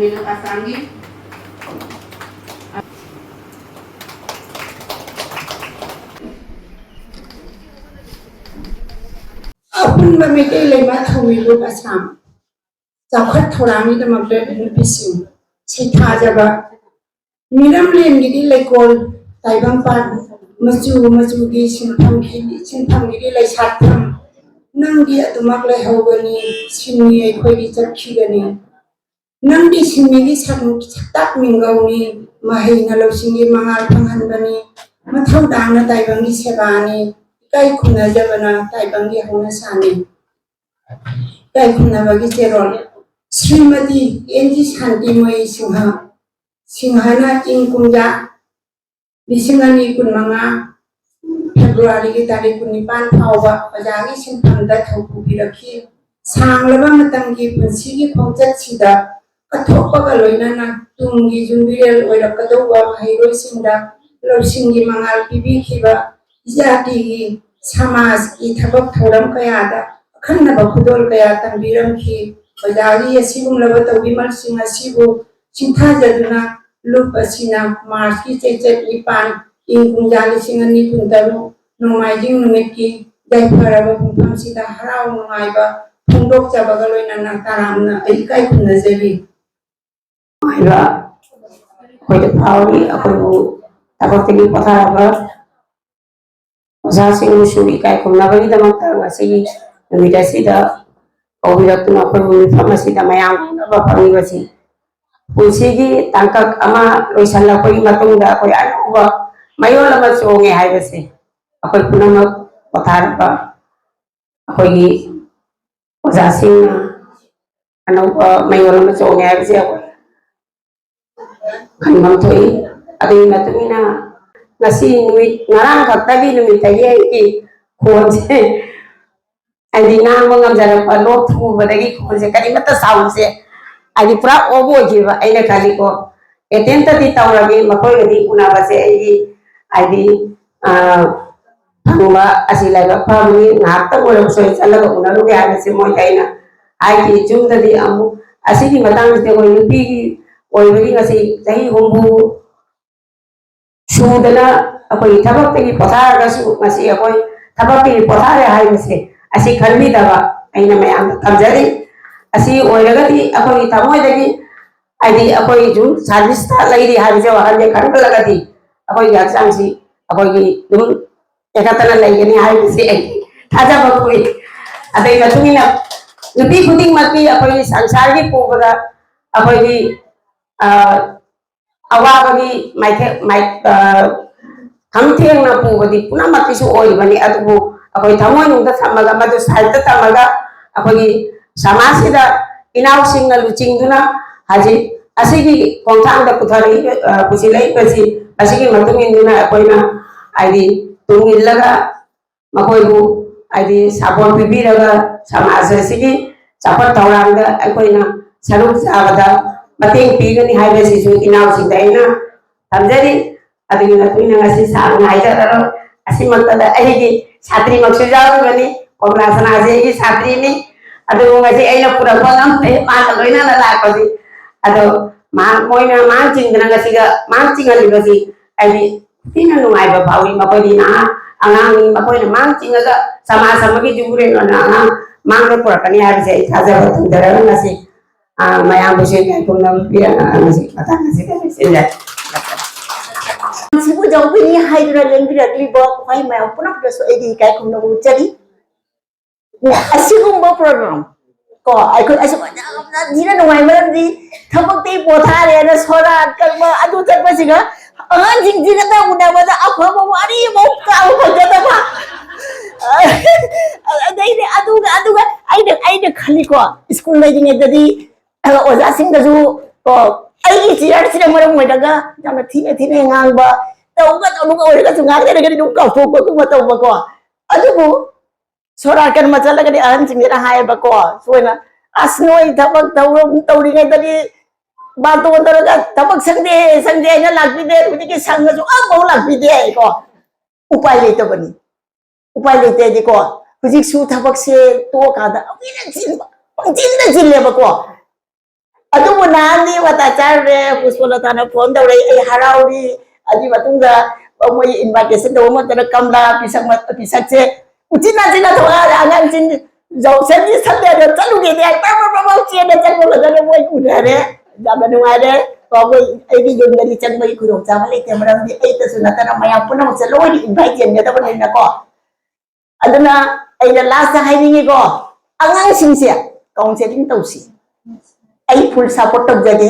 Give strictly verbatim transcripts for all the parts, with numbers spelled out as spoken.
ꯑꯁꯥꯝꯒꯤ ꯑꯄꯨꯟꯕ ꯃꯩꯇꯩ ꯂꯩꯃ ꯊꯧꯃꯤꯂꯨꯞ ꯑꯁꯥꯝ ꯆꯥꯎꯈꯠ ꯊꯧꯔꯥꯡꯒꯤꯗꯃꯛꯇ ꯅꯨꯄꯤꯁꯤꯡ ꯁꯩꯊꯥꯖꯕ, ꯃꯤꯔꯝꯂꯦꯟꯒꯤꯗꯤ ꯂꯩꯀꯣꯜ ꯇꯥꯏꯕꯪꯄꯥꯟ, ꯃꯆꯨ ꯃꯆꯨꯒꯤ ꯁꯤꯟꯐꯝꯒꯤ, ꯁꯤꯟꯐꯝꯒꯤꯗꯤ ꯂꯩꯁꯥꯠꯐꯝ, ꯅꯪꯗꯤ ꯑꯗꯨꯃꯛ ꯂꯩꯍꯧꯒꯅꯤ, ꯁꯤꯟꯃꯤ ꯑꯩꯈꯣꯏꯗꯤ ꯆꯠꯈꯤꯒꯅꯤ꯫ ꯅꯪꯗꯤ ꯁꯤꯟꯃꯤꯒꯤ ꯁꯛ-, ꯁꯛꯇꯥꯛ ꯃꯤꯡꯒꯧꯅꯤ, ꯃꯍꯩꯅ ꯂꯧꯁꯤꯡꯒꯤ ꯃꯉꯥꯜ ꯐꯪꯍꯟꯕꯅꯤ, ꯃꯊꯧꯗꯥꯡꯅ ꯇꯥꯏꯕꯪꯒꯤ ꯁꯦꯕꯥꯅꯤ, ꯏꯀꯥꯏ ꯈꯨꯝꯅꯖꯕꯅ ꯇꯥꯏꯕꯪꯒꯤ ꯍꯧꯅꯁꯥꯅꯤ꯫ ꯏꯀꯥꯏ ꯈꯨꯝꯅꯕꯒꯤ ꯆꯦꯔꯣꯜ꯫ ꯁ꯭ꯔꯤꯃꯇꯤ ꯑꯦꯟ ꯖꯤ ꯁꯥꯟꯇꯤꯃꯌꯤ ꯁꯤꯡꯍ, ꯁꯤꯡꯍꯅ ꯏꯪ ꯀꯨꯝꯖꯥ ꯂꯤꯁꯤꯡ ꯑꯅꯤ ꯀꯨꯟꯃꯉꯥ ꯐꯦꯕ꯭ꯔꯨꯋꯥꯔꯤꯒꯤ ꯇꯥꯔꯤꯛ ꯀꯨꯟꯅꯤꯄꯥꯟ ꯐꯥꯎꯕ ꯑꯣꯖꯥꯒꯤ ꯁꯤꯟꯐꯝꯗ ꯊꯧ ꯄꯨꯕꯤꯔꯛꯈꯤ꯫ ꯁꯥꯡꯂꯕ ꯃꯇꯝꯒꯤ ꯄꯨꯟꯁꯤꯒꯤ ꯈꯣꯡꯆꯠꯁꯤꯗ ꯀꯠꯊꯣꯛꯄꯒ ꯂꯣꯏꯅꯅ ꯇꯨꯡꯒꯤ ꯌꯨꯝꯕꯤꯔꯦꯜ ꯑꯣꯏꯔꯛꯀꯗꯧꯕ ꯃꯍꯩꯔꯣꯏꯁꯤꯡꯗ ꯂꯧꯁꯤꯡꯒꯤ ꯃꯉꯥꯜ ꯄꯤꯕꯤꯈꯤꯕ, ꯏꯖꯥꯇꯤꯒꯤ ꯁꯃꯥꯖꯀꯤ ꯊꯕꯛ ꯊꯧꯔꯝ ꯀꯌꯥꯗ ꯑꯈꯟꯅꯕ ꯈꯨꯗꯣꯜ ꯀꯌꯥ ꯇꯝꯕꯤꯔꯝꯈꯤ꯫ ꯑꯣꯖꯥꯒꯤ ꯑꯁꯤꯒꯨꯝꯂꯕ ꯇꯧꯕꯤꯃꯜꯁꯤꯡ ꯑꯁꯤꯕꯨ ꯁꯤꯡꯊꯥꯖꯗꯨꯅ ꯂꯨꯞ ꯑꯁꯤꯅ ꯃꯥꯔꯆꯀꯤ ꯆꯩꯆꯠ ꯅꯤꯄꯥꯟ, ꯏꯪ ꯀꯨꯝꯖꯥ ꯂꯤꯁꯤꯡ ꯑꯅꯤ ꯀꯨꯟꯇꯔꯨꯛ, ꯅꯣꯡꯃꯥꯏꯖꯤꯡ ꯅꯨꯃꯤꯠꯀꯤ ꯌꯥꯏꯐꯔꯕ ꯄꯨꯡꯐꯝꯁꯤꯗ ꯍꯔꯥꯎ ꯅꯨꯡꯉꯥꯏꯕ ꯐꯣꯡꯗꯣꯛꯆꯕꯒ ꯂꯣꯏꯅꯅ ꯇꯔꯥꯝꯅ ꯑꯩ ꯏꯀꯥꯏ ꯈꯨꯝꯅꯖꯔꯤ꯫ ꯅꯨꯡꯉꯥꯏꯕ ꯑꯩꯈꯣꯏꯗ ꯐꯥꯎꯔꯤ꯫ ꯑꯩꯈꯣꯏꯕꯨ ꯊꯕꯛꯇꯒꯤ ꯄꯣꯊꯥꯔꯕ ꯑꯣꯖꯥꯁꯤꯡꯕꯨꯁꯨ ꯏꯀꯥꯏ ꯈꯨꯝꯅꯕꯒꯤꯗꯃꯛꯇ ꯉꯁꯤꯒꯤ ꯅꯨꯃꯤꯠ ꯑꯁꯤꯗ ꯀꯧꯕꯤꯔꯛꯇꯨꯅ ꯑꯩꯈꯣꯏꯕꯨ ꯃꯤꯐꯝ ꯑꯁꯤꯗ ꯃꯌꯥꯝ ꯎꯅꯕ ꯐꯪꯂꯤꯕꯁꯤ ꯄꯨꯟꯁꯤꯒꯤ ꯇꯥꯡꯀꯛ ꯑꯃ ꯂꯣꯏꯁꯤꯜꯂꯛꯄꯒꯤ ꯃꯇꯨꯡꯗ ꯑꯩꯈꯣꯏ ꯑꯅꯧꯕ ꯃꯌꯣꯜ ꯑꯃ ꯆꯣꯡꯉꯦ ꯍꯥꯏꯕꯁꯦ ꯑꯩꯈꯣꯏ ꯄꯨꯝꯅꯃꯛ ꯄꯣꯊꯥꯔꯕ ꯑꯩꯈꯣꯏꯒꯤ ꯑꯣꯖꯥꯁꯤꯡꯅ ꯑꯅꯧꯕ ꯃꯌꯣꯜ ꯑꯃ ꯆꯣꯡꯉꯦ ꯍꯥꯏꯕꯁꯦ ꯑꯩꯈꯣꯏ ꯈꯪꯐꯝ ꯊꯣꯛꯏ꯫ ꯑꯗꯨꯒꯤ ꯃꯇꯨꯡ ꯏꯟꯅ ꯉꯁꯤ ꯅꯨꯃꯤꯠ, ꯉꯔꯥꯡ ꯈꯛꯇꯒꯤ ꯅꯨꯃꯤꯠꯇꯒꯤ ꯑꯩꯒꯤ ꯈꯣꯟꯁꯦ, ꯍꯥꯏꯗꯤ, ꯉꯥꯡꯕ ꯉꯝꯖꯔꯛꯄ, ꯂꯣꯛ ꯊꯨꯡꯉꯨꯕꯗꯒꯤ ꯈꯣꯟꯁꯦ ꯀꯔꯤꯃꯠꯇ ꯁꯥꯎꯟꯁꯦ, ꯍꯥꯏꯗꯤ, ꯄꯨꯔꯥ ꯑꯣꯐ ꯑꯣꯏꯈꯤꯕ꯫ ꯑꯩꯅ ꯈꯜꯂꯤꯀꯣ, ꯑꯦꯇꯦꯝꯇꯗꯤ ꯇꯧꯔꯒꯦ, ꯃꯈꯣꯏꯒꯗꯤ ꯎꯅꯕꯁꯦ ꯑꯩꯒꯤ, ꯍꯥꯏꯗꯤ, ꯑ, ꯐꯪꯕ ꯑꯁꯤ ꯂꯥꯏꯕꯛ ꯐꯕꯅꯤ꯫ ꯉꯥꯏꯍꯥꯛꯇꯪ ꯑꯣꯏꯔꯕꯁꯨ ꯑꯩ ꯆꯠꯂꯒ ꯎꯅꯔꯨꯒꯦ ꯍꯥꯏꯕꯁꯦ ꯃꯣꯏꯗ ꯑꯩꯅ ꯍꯥꯏꯈꯤ꯫ ꯌꯨꯝꯗꯗꯤ ꯑꯃꯨꯛ ꯑꯁꯤꯒꯤ ꯃꯇꯥꯡꯁꯤꯗ ꯑꯩꯈꯣꯏ ꯅꯨꯄꯤꯒꯤ ꯑꯣꯏꯕꯒꯤ ꯉꯁꯤ ꯆꯍꯤ ꯍꯨꯝꯐꯨ ꯁꯨꯗꯅ ꯑꯩꯈꯣꯏꯒꯤ ꯊꯕꯛꯇꯒꯤ ꯄꯣꯊꯥꯔꯒꯁꯨ ꯉꯁꯤ ꯑꯩꯈꯣꯏ ꯊꯕꯛꯇꯒꯤ ꯄꯣꯊꯥꯔꯦ ꯍꯥꯏꯕꯁꯦ ꯑꯁꯤ ꯈꯟꯕꯤꯗꯕ ꯑꯩꯅ ꯃꯌꯥꯝꯗ ꯊꯝꯖꯔꯤ꯫ ꯑꯁꯤ ꯑꯣꯏꯔꯒꯗꯤ ꯑꯩꯈꯣꯏꯒꯤ ꯊꯃꯣꯏꯗꯒꯤ, ꯍꯥꯏꯗꯤ ꯑꯩꯈꯣꯏ ꯁꯨꯝ ꯁꯥꯔꯚꯤꯁꯇ ꯂꯩꯔꯤ ꯍꯥꯏꯕꯁꯦ ꯋꯥꯈꯜꯁꯦ ꯈꯟꯒꯠꯂꯒꯗꯤ ꯑꯩꯈꯣꯏꯒꯤ ꯍꯛꯆꯥꯡꯁꯤ ꯑꯩꯈꯣꯏꯒꯤ ꯑꯗꯨꯝ ꯇꯦꯛꯈꯠꯇꯅ ꯂꯩꯒꯅꯤ ꯍꯥꯏꯕꯁꯤ ꯑꯩ ꯊꯥꯖꯕ ꯄꯣꯛꯏ꯫ ꯑꯗꯨꯒꯤ ꯃꯇꯨꯡ ꯏꯟꯅ ꯅꯨꯄꯤ ꯈꯨꯗꯤꯡꯃꯛꯀꯤ ꯑꯩꯈꯣꯏꯒꯤ ꯁꯪꯁꯥꯔꯒꯤ ꯄꯨꯕꯗ ꯑꯩꯈꯣꯏꯒꯤ, ꯑ, ꯑꯋꯥꯕꯒꯤ ꯃꯥꯏꯊꯦꯛ-, ꯃꯥꯏ-, ꯑ, ꯈꯝ ꯊꯦꯡꯅ ꯄꯨꯕꯗꯤ ꯄꯨꯝꯅꯃꯛꯀꯤꯁꯨ ꯑꯣꯏꯔꯤꯕꯅꯤ, ꯑꯗꯨꯕꯨ ꯑꯩꯈꯣꯏ ꯊꯃꯣꯏꯅꯨꯡꯗ ꯊꯝꯃꯒ, ꯃꯗꯨ ꯁꯥꯏꯠꯇ ꯊꯝꯃꯒ, ꯑꯩꯈꯣꯏꯒꯤ ꯁꯃꯥꯖꯁꯤꯗ ꯏꯅꯥꯎꯁꯤꯡꯅ ꯂꯨꯆꯤꯡꯗꯨꯅ ꯍꯧꯖꯤꯛ ꯑꯁꯤꯒꯤ ꯈꯣꯡꯊꯥꯡꯗ ꯄꯨꯊꯔꯛꯏꯕ, ꯑ, ꯄꯨꯁꯤꯜꯂꯛꯏꯕꯁꯤ, ꯑꯁꯤꯒꯤ ꯃꯇꯨꯡ ꯏꯟꯗꯨꯅ ꯑꯩꯈꯣꯏꯅ, ꯍꯥꯏꯗꯤ, ꯇꯨꯡ ꯏꯜꯂꯒ ꯃꯈꯣꯏꯕꯨ, ꯍꯥꯏꯗꯤ, ꯁꯥꯄꯣꯔꯠ ꯄꯤꯕꯤꯔꯒ ꯁꯃꯥꯖ ꯑꯁꯤꯒꯤ ꯆꯥꯎꯈꯠ ꯊꯧꯔꯥꯡꯗ ꯑꯩꯈꯣꯏꯅ ꯁꯔꯨꯛ ꯆꯥꯕꯗ ꯃꯇꯦꯡ ꯄꯤꯒꯅꯤ ꯍꯥꯏꯕꯁꯤꯁꯨ ꯏꯅꯥꯎꯁꯤꯡꯗ ꯑꯩꯅ ꯊꯝꯖꯔꯤ꯫ ꯑꯗꯨꯒꯤ ꯃꯇꯨꯡ ꯏꯟꯅ ꯉꯁꯤ ꯁꯥꯡꯅ ꯍꯥꯏꯖꯔꯔꯣꯏ꯫ ꯑꯁꯤꯃꯛꯇꯗ ꯑꯩꯒꯤ ꯁꯥꯇ꯭ꯔꯤꯃꯛꯁꯨ ꯌꯥꯎꯔꯤꯕꯅꯤ, ꯀꯣꯃꯂꯥ ꯁꯅꯥꯁꯦ ꯑꯩꯒꯤ ꯁꯥꯇ꯭ꯔꯤꯅꯤ꯫ ꯑꯗꯨꯕꯨ ꯉꯁꯤ ꯑꯩꯅ ꯄꯨꯔꯛꯄ ꯉꯝꯗꯦ, ꯃꯥꯒ ꯂꯣꯏꯅꯅ ꯂꯥꯛꯄꯁꯤ꯫ ꯑꯗꯣ ꯃꯥ-, ꯃꯣꯏꯅ ꯃꯥꯡ ꯆꯤꯡꯗꯅ ꯉꯁꯤꯒ ꯃꯥꯡ ꯆꯤꯡꯍꯜꯂꯤꯕꯁꯤ ꯑꯩꯗꯤ ꯊꯤꯅ ꯅꯨꯡꯉꯥꯏꯕ ꯐꯥꯎꯏ꯫ ꯃꯈꯣꯏꯗꯤ ꯅꯍꯥ ꯑꯉꯥꯡꯅꯤ, ꯃꯈꯣꯏꯅ ꯃꯥꯡ ꯆꯤꯡꯉꯒ ꯁꯃꯥꯖ ꯑꯃꯒꯤ ꯌꯨꯝꯕꯨꯔꯦꯟ ꯑꯣꯏꯅ ꯑꯉꯥꯡ ꯃꯥꯡꯗ ꯄꯨꯔꯛꯀꯅꯤ ꯍꯥꯏꯕꯁꯦ ꯑꯩ ꯊꯥꯖꯕ ꯊꯝꯖꯔꯒ ꯉꯁꯤ, ꯑ, ꯃꯌꯥꯝꯕꯨꯁꯨ ꯏꯀꯥꯏ ꯈꯨꯝꯅꯕ ꯄꯤꯔꯒ ꯉꯁꯤ ꯃꯇꯥꯡ ꯑꯁꯤꯗ ꯂꯣꯏꯁꯤꯜꯂꯦ꯫ ꯁꯤꯕꯨ ꯌꯥꯎꯕꯤꯅꯤ ꯍꯥꯏꯗꯨꯅ ꯂꯦꯡꯕꯤꯔꯛꯂꯤꯕ ꯈ꯭ꯋꯥꯏ ꯃꯌꯥꯝ ꯄꯨꯝꯅꯃꯛꯇꯁꯨ ꯑꯩꯒꯤ ꯏꯀꯥꯏ ꯈꯨꯝꯅꯕ ꯎꯠꯆꯔꯤ꯫ ꯑꯁꯤꯒꯨꯝꯕ ꯄ꯭ꯔꯣꯒ꯭ꯔꯥꯝ ꯀꯣ, ꯑꯩꯈꯣꯏ ꯑꯁꯨꯝ ꯌꯥꯝꯅ ꯊꯤꯅ ꯅꯨꯡꯉꯥꯏ, ꯃꯔꯝꯗꯤ ꯊꯕꯛꯇꯤ ꯄꯣꯊꯥꯔꯦꯅ ꯁꯣꯔꯥꯠ ꯀꯛꯄ ꯑꯗꯨ ꯆꯠꯄꯁꯤꯒ ꯑꯉꯥꯡꯁꯤꯡꯁꯤꯒ ꯎꯅꯕꯗ ꯑꯐꯕ ꯋꯥꯔꯤ ꯑꯃ ꯇꯥꯕ ꯐꯪꯒꯗꯕ꯫ ꯑꯗꯩꯗꯤ ꯑꯗꯨꯒ, ꯑꯗꯨꯒ ꯑꯩꯅ, ꯑꯩꯅ ꯈꯜꯂꯤꯀꯣ, ꯁ꯭ꯀꯨꯜ ꯂꯩꯔꯤꯉꯩꯗꯗꯤ ꯑꯣꯖꯥꯁꯤꯡꯗꯁꯨ ꯀꯣ, ꯑꯩꯒꯤ ꯆꯤꯌꯔꯁꯤꯅ ꯃꯔꯝ ꯑꯣꯏꯔꯒ ꯌꯥꯝꯅ ꯊꯤꯅ ꯊꯤꯅ ꯉꯥꯡꯕ, ꯇꯧꯒꯗꯧꯕ ꯑꯣꯏꯔꯒꯁꯨ ꯉꯥꯡꯅꯔꯒꯗꯤ ꯑꯗꯨꯝ ꯀꯥꯎꯊꯣꯛꯄꯒꯨꯝꯕ ꯇꯧꯕꯀꯣ꯫ ꯑꯗꯨꯕꯨ ꯁꯣꯔꯥꯠ ꯀꯔꯃ ꯆꯠꯂꯒꯗꯤ ꯑꯍꯟꯁꯤꯡꯁꯤꯅ ꯍꯥꯏꯌꯦꯕꯀꯣ, ꯁꯣꯏꯅ, "ꯑꯁ, ꯅꯣꯏ ꯊꯕꯛ ꯇꯧꯔ-, ꯇꯧꯔꯤꯉꯩꯗꯗꯤ ꯕꯥꯇꯣꯟ ꯇꯧꯔꯒ ꯊꯕꯛ ꯁꯪꯗꯦ, ꯁꯪꯗꯦ ꯍꯥꯏꯅ ꯂꯥꯛꯄꯤꯗꯦ, ꯍꯧꯖꯤꯛꯇꯤ ꯁꯪꯉꯁꯨ ꯑꯃꯐꯥꯎ ꯂꯥꯛꯄꯤꯗꯦ" ꯍꯥꯏꯀꯣ꯫ ꯎꯄꯥꯏ ꯂꯩꯇꯕꯅꯤ꯫ ꯎꯄꯥꯏ ꯂꯩꯇꯦ ꯍꯥꯏꯗꯤꯀꯣ, ꯍꯧꯖꯤꯛꯁꯨ ꯊꯕꯛꯁꯦ ꯇꯣꯛꯑꯀꯥꯟꯗ ꯑꯃꯨꯛ ꯍꯦꯟꯅ ꯆꯤꯟꯕ, ꯄꯪꯆꯤꯟꯗ ꯆꯤꯜꯂꯦꯕꯀꯣ꯫ ꯑꯗꯨꯕꯨ ꯅꯍꯥꯟꯗꯤ ꯋꯥꯇꯥ ꯆꯥꯔꯨꯔꯦ, ꯄꯨꯁꯄꯂꯇꯥꯅ ꯐꯣꯟ ꯇꯧꯔꯛꯏ, ꯑꯩ ꯍꯔꯥꯎꯔꯤ꯫ ꯑꯗꯨꯒꯤ ꯃꯇꯨꯡꯗ ꯃꯣꯏ ꯏꯟꯚꯥꯏꯇꯦꯁꯟ ꯇꯧꯕ ꯃꯇꯝꯗ ꯀꯝꯂꯥ ꯄꯤꯁꯛ ꯃ-, ꯄꯤꯁꯛꯁꯦ ꯎꯆꯤꯟ ꯅꯥꯆꯤꯟꯅ ꯊꯣꯛꯂꯛꯑꯒ ꯑꯉꯥꯡꯁꯤꯡ ꯌꯥꯎꯁꯪꯒꯤ ꯁꯟꯗꯦꯗ ꯆꯠꯂꯨꯒꯦꯗꯤ ꯍꯥꯏ ꯄ꯭ꯔꯞ ꯄ꯭ꯔꯞ ꯄ꯭ꯔꯞ ꯄ꯭ꯔꯞ ꯆꯦꯟꯅ ꯆꯠꯄ ꯐꯖꯅ ꯃꯣꯏ ꯎꯅꯔꯦ꯫ ꯌꯥꯝꯅ ꯅꯨꯡꯉꯥꯏꯔꯦ꯫ ꯀꯣ, ꯃꯣꯏ ꯑꯩꯒꯤ ꯌꯨꯝꯗꯗꯤ ꯆꯪꯕꯒꯤ ꯈꯨꯗꯣꯡꯆꯥꯕ ꯂꯩꯇꯦ, ꯃꯔꯝꯗꯤ ꯑꯩꯇꯁꯨ ꯅꯠꯇꯅ ꯃꯌꯥꯝ ꯄꯨꯝꯅꯃꯛꯁꯦ ꯂꯣꯏꯅ ꯏꯟꯚꯥꯏꯠ ꯆꯦꯟꯒꯗꯕꯅꯤꯅꯀꯣ꯫ ꯑꯗꯨꯅ ꯑꯩꯅ ꯂꯥꯁꯇ ꯍꯥꯏꯅꯤꯡꯉꯤꯀꯣ, ꯑꯉꯥꯡꯁꯤꯡꯁꯦ ꯀꯥꯎꯟꯁꯦꯂꯤꯡ ꯇꯧꯁꯤ꯫ ꯑꯩ ꯐꯨꯜ ꯁꯄꯣꯔꯠ ꯇꯧꯖꯒꯦ꯫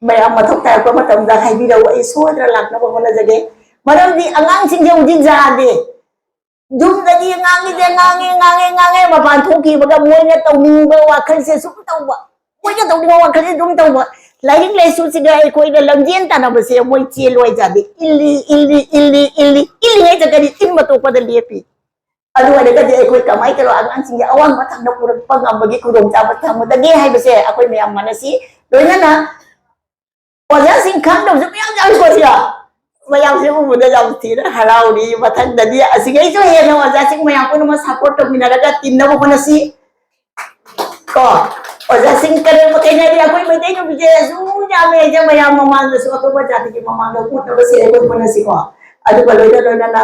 ꯃꯌꯥꯝ ꯃꯊꯧ ꯇꯥꯔꯛꯄ ꯃꯇꯝꯗ ꯍꯥꯏꯕꯤꯔꯛꯎ, ꯑꯩ ꯁꯣꯏꯗꯅ ꯂꯥꯛꯅꯕ ꯍꯣꯠꯅꯖꯒꯦ꯫ ꯃꯔꯝꯗꯤ ꯑꯉꯥꯡꯁꯤꯡꯁꯦ ꯍꯧꯖꯤꯛ ꯌꯥꯗꯦ꯫ ꯌꯨꯝꯗꯗꯤ ꯉꯥꯡꯉꯤꯁꯦ ꯉꯥꯡꯉꯦ, ꯉꯥꯡꯉꯦ, ꯉꯥꯡꯉꯦ, ꯃꯄꯥꯟ ꯊꯣꯛꯈꯤꯕꯒ ꯃꯣꯏꯅ ꯇꯧꯅꯤꯡꯕ ꯋꯥꯈꯜꯁꯦ ꯁꯨꯝ ꯇꯧꯕ, ꯃꯣꯏꯅ ꯇꯧꯅꯤꯡꯕ ꯋꯥꯈꯜꯁꯦ ꯑꯗꯨꯝ ꯇꯧꯕ꯫ ꯂꯥꯏꯔꯤꯛ ꯂꯥꯏꯁꯨꯁꯤꯒ ꯑꯩꯈꯣꯏꯅ ꯂꯝꯖꯦꯟ ꯇꯥꯟꯅꯕꯁꯦ ꯃꯣꯏ ꯆꯦꯜꯂꯣꯏ ꯌꯥꯗꯦ꯫ ꯏꯜꯂꯤ, ꯏꯜꯂꯤ, ꯏꯜꯂꯤ, ꯏꯜꯂꯤ, ꯏꯜꯂꯤꯉꯩꯗ ꯀꯔꯤ ꯏꯟꯕ ꯇꯣꯛꯄꯗ ꯂꯦꯞꯄꯤ꯫ ꯑꯗꯨ ꯑꯣꯏꯔꯒꯗꯤ ꯑꯩꯈꯣꯏ ꯀꯃꯥꯏꯅ ꯇꯧꯔꯒ ꯑꯉꯥꯡꯁꯤꯡꯒꯤ ꯑꯋꯥꯡꯕ ꯊꯥꯛꯇ ꯄꯨꯔꯛꯄ ꯉꯝꯕꯒꯤ ꯈꯨꯗꯣꯡꯆꯥꯕ ꯊꯝꯒꯗꯒꯦ ꯍꯥꯏꯕꯁꯦ ꯑꯩꯈꯣꯏ ꯃꯌꯥꯝ ꯃꯥꯟꯅꯁꯤ꯫ ꯂꯣꯏꯅꯅ ꯑꯣꯖꯥꯁꯤꯡ ꯈꯪꯗꯕꯁꯨ ꯃꯌꯥꯝ ꯌꯥꯎꯏꯀꯣ ꯁꯤꯗ꯫ ꯃꯌꯥꯝꯁꯦ ꯎꯕꯗ ꯌꯥꯝ ꯊꯤꯅ ꯍꯔꯥꯎꯔꯤ꯫ ꯃꯊꯪꯗꯗꯤ ꯑꯁꯤꯒꯩꯁꯨ ꯍꯦꯟꯅ ꯑꯣꯖꯥꯁꯤꯡ ꯃꯌꯥꯝ ꯄꯨꯝꯅꯃꯛ ꯁꯄꯣꯔꯠ ꯇꯧꯃꯤꯟꯅꯔꯒ ꯇꯤꯟꯅꯕ ꯍꯣꯠꯅꯁꯤ꯫ ꯀꯣ, ꯑꯣꯖꯥꯁꯤꯡ ꯀꯔꯦꯝ ꯀꯩꯅꯗꯤ ꯑꯩꯈꯣꯏ ꯃꯩꯇꯩ ꯅꯨꯄꯤꯁꯦ ꯑꯁꯨꯝ ꯌꯥꯝꯃꯦ ꯍꯥꯏꯁꯦ, ꯃꯌꯥꯝ ꯃꯃꯥꯡꯗꯁꯨ ꯑꯇꯣꯞꯄ ꯖꯥꯇꯤꯒꯤ ꯃꯃꯥꯡꯗ ꯎꯠꯅꯕ ꯁꯦ ꯑꯩꯈꯣꯏ ꯍꯣꯠꯅꯁꯤꯀꯣ꯫ ꯑꯗꯨꯒ ꯂꯣꯏꯅ ꯂꯣꯏꯅꯅ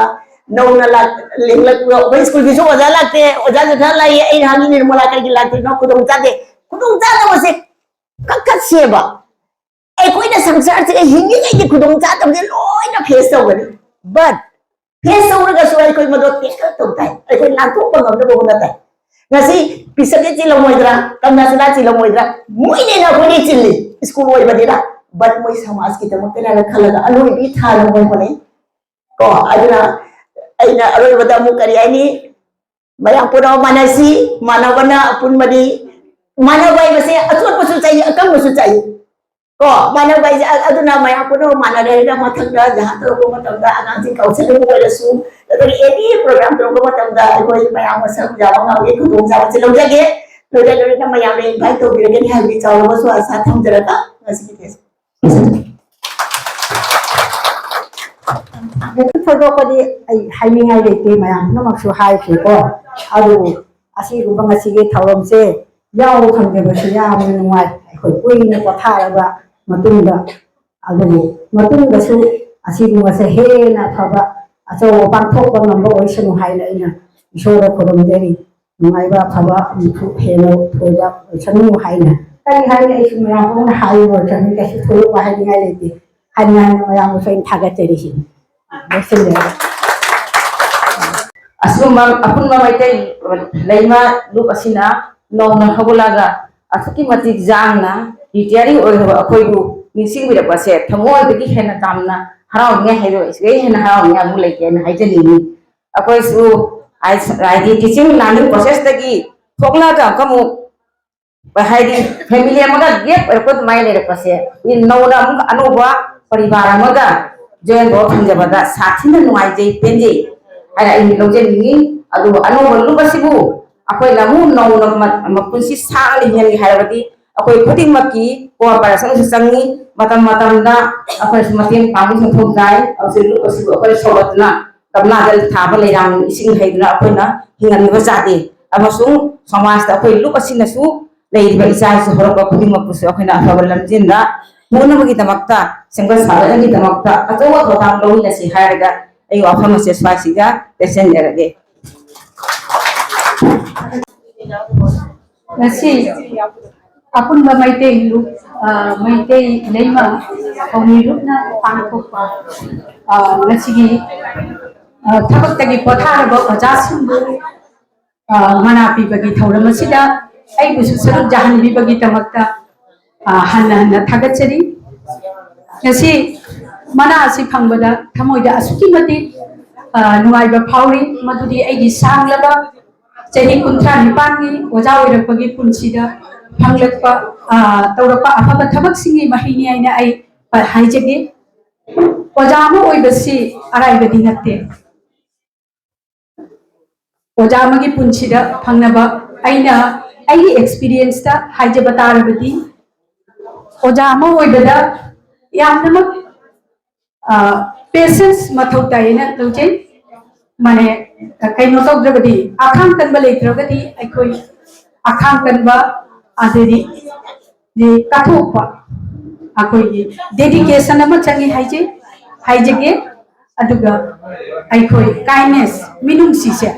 ꯅꯧꯅ ꯂꯥꯛ-, ꯂꯤꯡꯂꯛꯄ ꯑꯩꯈꯣꯏ ꯁ꯭ꯀꯨꯜꯒꯤꯁꯨ ꯑꯣꯖꯥ ꯂꯥꯛꯇꯦ, ꯑꯣꯖꯥꯁꯨ ꯈꯔ ꯂꯥꯛꯏ꯫ ꯑꯩꯅ ꯍꯪꯉꯤ, "ꯅꯤꯔꯃꯂꯥ ꯀꯔꯤꯒꯤ ꯂꯥꯛꯇ꯭ꯔꯤꯅꯣ?" ꯈꯨꯗꯣꯡ ꯆꯥꯗꯦ꯫ ꯈꯨꯗꯣꯡ ꯆꯥꯗꯕꯁꯦ ꯀꯛꯊꯠꯁꯦꯕ꯫ ꯑꯩꯈꯣꯏꯅ ꯁꯪꯁꯥꯔꯁꯤꯗ ꯍꯤꯡꯉꯤꯉꯩꯒꯤ ꯈꯨꯗꯣꯡ ꯆꯥꯗꯕꯁꯦ ꯂꯣꯏꯅ ꯐꯦꯁ ꯇꯧꯒꯅꯤ꯫ ꯕꯠ ꯐꯦꯁ ꯇꯧꯔꯒꯁꯨ ꯑꯩꯈꯣꯏ ꯃꯗꯨ ꯇꯦꯀꯜ ꯇꯧ ꯇꯥꯏ꯫ ꯑꯩꯈꯣꯏ ꯂꯥꯟꯊꯣꯛꯄ ꯉꯝꯅꯕ ꯍꯣꯠꯅ ꯇꯥꯏ꯫ ꯉꯁꯤ ꯄꯤꯁꯛꯀꯤ ꯆꯤꯜꯂꯝꯃꯣꯏꯗ꯭ꯔꯥ, ꯀꯝꯂꯥꯁꯅꯥ ꯆꯤꯜꯂꯝꯃꯣꯏꯗ꯭ꯔꯥ? ꯃꯣꯏꯅ ꯍꯦꯟꯅ ꯑꯩꯈꯣꯏꯗꯤ ꯆꯤꯜꯂꯤ, ꯁ꯭ꯀꯨꯜ ꯑꯣꯏꯕꯅꯤꯅ꯫ ꯕꯠ ꯃꯣꯏ ꯁꯃꯥꯖꯀꯤꯗꯃꯛꯇ ꯍꯥꯏꯅ ꯈꯜꯂꯒ ꯑꯂꯣꯏꯕꯤ ꯊꯥꯅ ꯃꯣꯏ ꯍꯣꯠꯅꯩ꯫ ꯀꯣ, ꯑꯗꯨꯅ ꯑꯩꯅ ꯑꯔꯣꯏꯕꯗ ꯑꯃꯨꯛ ꯀꯔꯤ ꯍꯥꯏꯅꯤ? ꯃꯌꯥꯝ ꯄꯨꯝꯅꯃꯛ ꯃꯥꯟꯅꯁꯤ, ꯃꯥꯟꯅꯕꯅ ꯑꯄꯨꯟꯕꯅꯤ꯫ ꯃꯥꯟꯅꯕ ꯍꯥꯏꯕꯁꯦ ꯑꯆꯣꯠꯄꯁꯨ ꯆꯥꯏ, ꯑꯀꯪꯕꯁꯨ ꯆꯥꯏ꯫ ꯀꯣ, ꯃꯥꯟꯅꯕ ꯍꯥꯏꯁꯦ, ꯑ-, ꯑꯗꯨꯅ ꯃꯌꯥꯝ ꯄꯨꯝꯅꯃꯛ ꯃꯥꯟꯅꯔꯦ ꯍꯥꯏꯅ ꯃꯊꯪꯗ ꯖꯍꯥꯟ ꯇꯧꯔꯛꯄ ꯃꯇꯝꯗ, ꯑꯉꯥꯡꯁꯤꯡ ꯀꯥꯎꯟꯁꯤꯂꯤꯡ ꯑꯣꯏꯔꯁꯨ, ꯑꯗꯒꯤ ꯑꯦꯅꯤ ꯄ꯭ꯔꯣꯒ꯭ꯔꯥꯝ ꯇꯧꯔꯛꯄ ꯃꯇꯝꯗ ꯑꯩꯈꯣꯏ ꯃꯌꯥꯝ ꯃꯁꯛ ꯌꯥꯕ ꯉꯝꯕꯒꯤ ꯈꯨꯗꯣꯡꯆꯥꯕꯁꯤ ꯂꯧꯖꯒꯦ꯫ ꯂꯣꯏꯅ ꯂꯣꯏꯅ ꯃꯌꯥꯝꯅ ꯏꯟꯚꯥꯏꯠ ꯇꯧꯕꯤꯔꯒꯅꯤ ꯍꯥꯏꯕꯒꯤ ꯆꯥꯎꯔꯕꯁꯨ ꯑꯥꯁꯥ ꯊꯝꯖꯔꯒ ꯉꯁꯤꯒꯤ ꯊꯦꯁ ꯊꯣꯏꯗꯣꯛꯄꯗꯤ ꯑꯩ ꯍꯥꯏꯅꯤꯡꯉꯥꯏ ꯂꯩꯇꯦ, ꯃꯌꯥꯝ ꯄꯨꯝꯅꯃꯛꯁꯨ ꯍꯥꯏꯈ꯭ꯔꯦꯀꯣ꯫ ꯑꯗꯨꯕꯨ ꯑꯁꯤꯒꯨꯝꯕ ꯉꯁꯤꯒꯤ ꯊꯧꯔꯝꯁꯦ ꯌꯥꯎꯕ ꯐꯪꯖꯕꯁꯦ ꯌꯥꯝꯅ ꯅꯨꯡꯉꯥꯏ꯫ ꯑꯩꯈꯣꯏ ꯀꯨꯏꯅ ꯄꯣꯊꯥꯔꯕ ꯃꯇꯨꯡꯗ, ꯑꯗꯨꯕꯨ ꯃꯇꯨꯡꯗꯁꯨ ꯑꯁꯤꯒꯨꯝꯕꯁꯦ ꯍꯦꯟꯅ ꯑꯐꯕ, ꯑꯆꯧꯕ ꯄꯥꯡꯊꯣꯛꯄ ꯉꯝꯕ ꯑꯣꯏꯁꯅꯨ ꯍꯥꯏꯅ ꯑꯩꯅ ꯏꯁꯣꯔꯗ ꯈꯨꯔꯨꯝꯖꯔꯤ꯫ ꯅꯨꯡꯉꯥꯏꯕ, ꯑꯐꯕ, ꯑꯃꯨꯛꯁꯨ ꯍꯦꯟꯅ ꯊꯣꯏꯕ ꯑꯣꯏꯁꯅꯨ ꯍꯥꯏꯅ꯫ ꯀꯔꯤ ꯍꯥꯏꯅꯤ, ꯑꯩꯁꯨ ꯃꯌꯥꯝ ꯄꯨꯝꯅ ꯍꯥꯏꯔꯤꯕ ꯑꯣꯏꯁꯅꯨ, ꯀꯩꯁꯨ ꯊꯣꯏꯗꯣꯛꯄ ꯍꯥꯏꯅꯤꯡꯉꯥꯏ ꯂꯩꯇꯦ꯫ ꯍꯥꯏꯅꯤꯡꯉꯥꯏ ꯃꯌꯥꯝꯕꯨꯁꯨ ꯑꯩꯅ ꯊꯥꯒꯠꯆꯔꯤꯁꯤꯅꯤ꯫ ꯂꯣꯏꯁꯤꯜꯂꯦ꯫ ꯑꯁꯤꯒꯨꯝꯕ ꯑꯄꯨꯟꯕ ꯃꯩꯇꯩ ꯂꯩꯃ ꯂꯨꯞ ꯑꯁꯤꯅ ꯅꯧꯅ ꯍꯧꯒꯠꯂꯛꯑꯒ ꯑꯁꯨꯛꯀꯤ ꯃꯇꯤꯛ ꯌꯥꯡꯅ ꯔꯤꯇꯥꯌꯔꯤꯡ ꯑꯣꯏꯈ꯭ꯔꯕ ꯑꯩꯈꯣꯏꯕꯨ ꯅꯤꯡꯁꯤꯡꯕꯤꯔꯛꯄꯁꯦ ꯊꯃꯣꯏꯗꯒꯤ ꯍꯦꯟꯅ ꯇꯥꯝꯅ ꯍꯔꯥꯎꯅꯤꯡꯉꯥꯏ ꯍꯥꯏꯗꯣ ꯁꯤꯗꯒꯤ ꯍꯦꯟꯅ ꯍꯔꯥꯎꯅꯤꯡꯉꯥꯏ ꯑꯃꯨꯛ ꯂꯩꯇꯦꯅ ꯍꯥꯏꯖꯅꯤꯡꯉꯤ꯫ ꯑꯩꯈꯣꯏꯁꯨ ꯍꯥꯏꯗꯤ teaching learning process ꯇꯒꯤ ꯊꯣꯛꯂꯛꯑꯒ ꯑꯃꯨꯛ ꯍꯥꯏꯗꯤ family ꯑꯃꯒ gap ꯑꯣꯏꯔꯛꯄ ꯑꯗꯨꯃꯥꯏꯅ ꯂꯩꯔꯛꯄꯁꯦ, ꯅꯧꯅ ꯑꯃꯨꯛ ꯑꯅꯧꯕ ꯄꯔꯤꯕꯥꯔ ꯑꯃꯒ join ꯇꯧꯔ ꯐꯪꯖꯕꯗ ꯁꯥꯊꯤꯅ ꯅꯨꯡꯉꯥꯏꯖꯩ, ꯄꯦꯟꯖꯩ ꯍꯥꯏꯅ ꯑꯩ ꯂꯧꯖꯅꯤꯡꯉꯤ꯫ ꯑꯗꯨꯕꯨ ꯑꯅꯧꯕ ꯂꯨꯞ ꯑꯁꯤꯕꯨ ꯑꯩꯈꯣꯏꯅ ꯑꯃꯨꯛ ꯅꯧꯅ ꯃ-, ꯃꯄꯨꯟꯁꯤ ꯁꯥꯡꯅ ꯍꯤꯡꯍꯟꯒꯦ ꯍꯥꯏꯔꯕꯗꯤ ꯑꯩꯈꯣꯏ ꯈꯨꯗꯤꯡꯃꯛꯀꯤ cooperation ꯑꯁꯤ ꯆꯪꯉꯤ꯫ ꯃꯇꯝ ꯃꯇꯝꯗ ꯑꯩꯈꯣꯏꯅꯁꯨ ꯃꯇꯦꯡ ꯄꯥꯡꯕꯒꯤ ꯃꯊꯧ ꯇꯥꯏ꯫ ꯍꯧꯖꯤꯛ ꯂꯨꯞ ꯑꯁꯤꯕꯨ ꯑꯩꯈꯣꯏꯅ ꯁꯧꯒꯠꯇꯨꯅ ꯒꯝꯂꯥꯗ ꯊꯥꯕ ꯂꯩꯔꯥꯡ ꯏꯁꯤꯡ ꯍꯩꯗꯨꯅ ꯑꯩꯈꯣꯏꯅ ꯍꯤꯡꯍꯟꯕ ꯌꯥꯗꯦ꯫ ꯑꯃꯁꯨꯡ ꯁꯃꯥꯖꯇ ꯑꯩꯈꯣꯏ ꯂꯨꯞ ꯑꯁꯤꯅꯁꯨ ꯂꯩꯔꯤꯕ ꯏꯆꯥ ꯏꯁꯨ ꯍꯧꯔꯛꯄ ꯈꯨꯗꯤꯡꯃꯛꯄꯨꯁꯨ ꯑꯩꯈꯣꯏꯅ ꯑꯐꯕ ꯂꯝꯖꯦꯜꯗ ꯄꯨꯅꯕꯒꯤꯗꯃꯛꯇ, ꯁꯦꯝꯒꯠ ꯁꯥꯒꯠꯅꯕꯒꯤꯗꯃꯛꯇ ꯑꯆꯧꯕ ꯊꯧꯗꯥꯡ ꯂꯧꯃꯤꯟꯅꯁꯤ ꯍꯥꯏꯔꯒ ꯑꯩ ꯋꯥꯐꯝ ꯑꯁꯦ ꯁ꯭ꯋꯥꯏꯁꯤꯗ ꯂꯣꯏꯁꯤꯟꯖꯔꯒꯦ꯫ ꯉꯁꯤ ꯑꯄꯨꯟꯕ ꯃꯩꯇꯩ ꯂꯨꯞ, ꯑ, ꯃꯩꯇꯩ ꯂꯩꯃ ꯀꯧꯃꯤ ꯂꯨꯞꯅ ꯄꯥꯡꯊꯣꯛꯄ, ꯑ, ꯉꯁꯤꯒꯤ, ꯑ, ꯊꯕꯛꯇꯒꯤ ꯄꯣꯊꯥꯔꯕ ꯑꯣꯖꯥꯁꯤꯡꯕꯨ, ꯑ, ꯃꯅꯥ ꯄꯤꯕꯒꯤ ꯊꯧꯔꯝ ꯑꯁꯤꯗ ꯑꯩꯕꯨꯁꯨ ꯁꯔꯨꯛ ꯌꯥꯍꯟꯕꯤꯕꯒꯤꯗꯃꯛꯇ, ꯑ, ꯍꯟꯅ ꯍꯟꯅ ꯊꯥꯒꯠꯆꯔꯤ꯫ ꯉꯁꯤ ꯃꯅꯥ ꯑꯁꯤ ꯐꯪꯕꯗ ꯊꯃꯣꯏꯗ ꯑꯁꯨꯛꯀꯤ ꯃꯇꯤꯛ, ꯑ, ꯅꯨꯡꯉꯥꯏꯕ ꯐꯥꯎꯔꯤ, ꯃꯗꯨꯗꯤ ꯑꯩꯒꯤ ꯁꯥꯡꯂꯕ ꯆꯍꯤ ꯀꯨꯟꯊ꯭ꯔꯥ ꯅꯤꯄꯥꯟꯒꯤ ꯑꯣꯖꯥ ꯑꯣꯏꯔꯛꯄꯒꯤ ꯄꯨꯟꯁꯤꯗ ꯐꯪꯂꯛꯄ, ꯑ, ꯇꯧꯔꯛꯄ ꯑꯐꯕ ꯊꯕꯛꯁꯤꯡꯒꯤ ꯃꯍꯩꯅꯤ ꯍꯥꯏꯅ ꯑꯩ ꯍꯥꯏꯖꯒꯦ꯫ ꯑꯣꯖꯥ ꯑꯃ ꯑꯣꯏꯕꯁꯤ ꯑꯔꯥꯏꯕꯗꯤ ꯅꯠꯇꯦ꯫ ꯑꯣꯖꯥ ꯑꯃꯒꯤ ꯄꯨꯟꯁꯤꯗ ꯐꯪꯅꯕ ꯑꯩꯅ ꯑꯩꯒꯤ experience ꯇ ꯍꯥꯏꯖꯕ ꯇꯥꯔꯕꯗꯤ, ꯑꯣꯖꯥ ꯑꯃ ꯑꯣꯏꯕꯗ ꯌꯥꯝꯅꯃꯛ, ꯑ, patience ꯃꯊꯧ ꯇꯥꯏꯌꯦꯅ ꯂꯧꯖꯩ꯫ ꯃꯥꯅꯦ, ꯀꯩꯅꯣ ꯇꯧꯗ꯭ꯔꯕꯗꯤ, ꯑꯈꯥꯡ ꯀꯟꯕ ꯂꯩꯇ꯭ꯔꯒꯗꯤ ꯑꯩꯈꯣꯏ ꯑꯈꯥꯡ ꯀꯟꯕ, ꯑꯗꯩꯗꯤ ꯀꯠꯊꯣꯛꯄ, ꯑꯩꯈꯣꯏꯒꯤ dedication ꯑꯃ ꯆꯪꯉꯤ ꯍꯥꯏꯖꯩ ꯍꯥꯏꯖꯒꯦ꯫ ꯑꯗꯨꯒ ꯑꯩꯈꯣꯏ kindness, ꯃꯤꯅꯨꯡꯁꯤꯁꯦ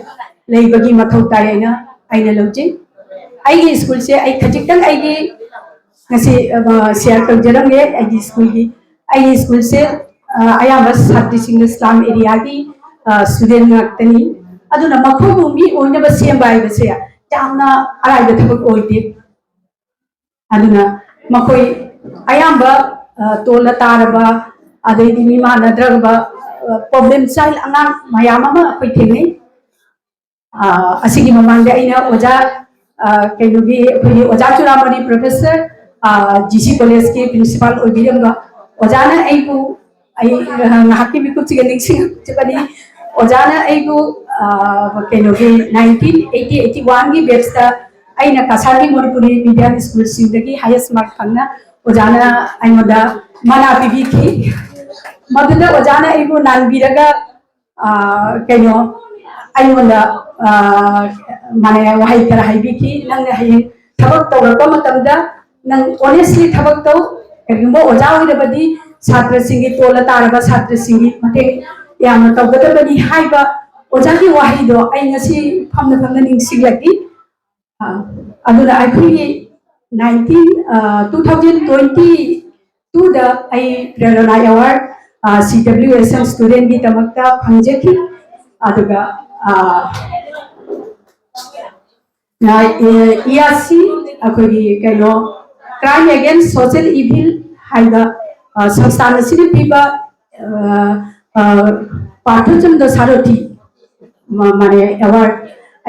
ꯂꯩꯕꯒꯤ ꯃꯊꯧ ꯇꯥꯏ ꯍꯥꯏꯅ ꯑꯩꯅ ꯂꯧꯖꯩ꯫ ꯑꯩꯒꯤ ꯁ꯭ꯀꯨꯜꯁꯦ ꯑꯩ ꯈꯖꯤꯛꯇꯪ ꯑꯩꯒꯤ ꯉꯁꯤ share ꯇꯧꯖꯔꯝꯒꯦ ꯑꯩꯒꯤ ꯁ꯭ꯀꯨꯜꯒꯤ꯫ ꯑꯩꯒꯤ ꯁ꯭ꯀꯨꯜꯁꯦ ꯑꯌꯥꯝꯕ ꯁꯥꯇ꯭ꯔꯤꯁꯤꯡꯅ slum areaꯒꯤ student ꯉꯥꯛꯇꯅꯤ꯫ ꯑꯗꯨꯅ ꯃꯈꯣꯏꯕꯨ ꯃꯤ ꯑꯣꯏꯅꯕ ꯁꯦꯝꯕ ꯍꯥꯏꯕꯁꯦ ꯌꯥꯝꯅ ꯑꯔꯥꯏꯕ ꯊꯕꯛ ꯑꯣꯏꯗꯦ꯫ ꯑꯗꯨꯅ ꯃꯈꯣꯏ ꯑꯌꯥꯝꯕ ꯇꯣꯜꯂ ꯇꯥꯔꯕ, ꯑꯗꯩꯗꯤ ꯃꯤꯃꯥꯟꯅꯗ꯭ꯔꯕ, problem child ꯑꯉꯥꯡ ꯃꯌꯥꯝ ꯑꯃ ꯑꯩꯈꯣꯏ ꯊꯦꯡꯅꯩ꯫ ꯑꯁꯤꯒꯤ ꯃꯃꯥꯡꯗ ꯑꯩꯅ ꯑꯣꯖꯥ, ꯀꯩꯅꯣꯒꯤ, ꯑꯩꯈꯣꯏꯒꯤ ꯑꯣꯖꯥ ꯆꯨꯔꯥꯃꯅꯤ professor, G C collegeꯀꯤ principal ꯑꯣꯏꯕꯤꯔꯝꯕ ꯑꯣꯖꯥꯅ ꯑꯩꯕꯨ, ꯑꯩ ꯉꯥꯏꯍꯥꯛꯀꯤ ꯃꯤꯀꯨꯞꯁꯤꯒ ꯅꯤꯡꯁꯤꯡꯉꯛꯆꯕꯅꯤ꯫ ꯑꯣꯖꯥꯅ ꯑꯩꯕꯨ ꯀꯩꯅꯣꯒꯤ nineteen eighty eighty oneꯒꯤ batchꯇ ꯑꯩꯅ ꯀꯁꯥꯔꯒꯤ ꯃꯅꯤꯄꯨꯔꯤ medium schoolꯁꯤꯡꯗꯒꯤ highest mark ꯐꯪꯅ ꯑꯣꯖꯥꯅ ꯑꯩꯉꯣꯟꯗ ꯃꯅꯥ ꯄꯤꯕꯤꯈꯤ꯫ ꯃꯗꯨꯗ ꯑꯣꯖꯥꯅ ꯑꯩꯕꯨ ꯅꯥꯟꯕꯤꯔꯒ ꯀꯩꯅꯣ ꯑꯩꯉꯣꯟꯗ ꯃꯥꯅꯦ ꯋꯥꯍꯩ ꯈꯔ ꯍꯥꯏꯕꯤꯈꯤ꯫ "ꯅꯪꯅ ꯍꯌꯦꯡ ꯊꯕꯛ ꯇꯧꯔꯛꯄ ꯃꯇꯝꯗ ꯅꯪ honestly ꯊꯕꯛ ꯇꯧ꯫ ꯀꯔꯤꯒꯨꯝꯕ ꯑꯣꯖꯥ ꯑꯣꯏꯔꯕꯗꯤ ꯁꯥꯇ꯭ꯔꯁꯤꯡꯒꯤ, ꯇꯣꯜꯂ ꯇꯥꯔꯕ ꯁꯥꯇ꯭ꯔꯁꯤꯡꯒꯤ ꯃꯇꯦꯡ ꯌꯥꯝꯅ ꯇꯧꯒꯗꯕꯅꯤ" ꯍꯥꯏꯕ ꯑꯣꯖꯥꯒꯤ ꯋꯥꯍꯩꯗꯣ ꯑꯩ ꯉꯁꯤ ꯐꯝꯅ ꯐꯝꯅ ꯅꯤꯡꯁꯤꯡꯂꯛꯏ꯫ ꯑꯗꯨꯅ ꯑꯩꯈꯣꯏꯒꯤ nineteen two thousand twenty twoꯗ ꯑꯩ ꯄ꯭ꯔꯦꯔꯣꯅꯥ award CWSM studentꯀꯤꯗꯃꯛꯇ ꯐꯪꯖꯈꯤ꯫ ꯑꯗꯨꯒ ERC, ꯑꯩꯈꯣꯏꯒꯤ ꯀꯩꯅꯣ, Crime Against Social Evil ꯍꯥꯏꯕ ꯁꯪꯁꯊꯥꯟ ꯑꯁꯤꯅ ꯄꯤꯕ ꯄꯥꯔꯊꯆꯟꯗ꯭ꯔ ꯁꯥꯔꯊꯤ ꯃꯥꯅꯦ award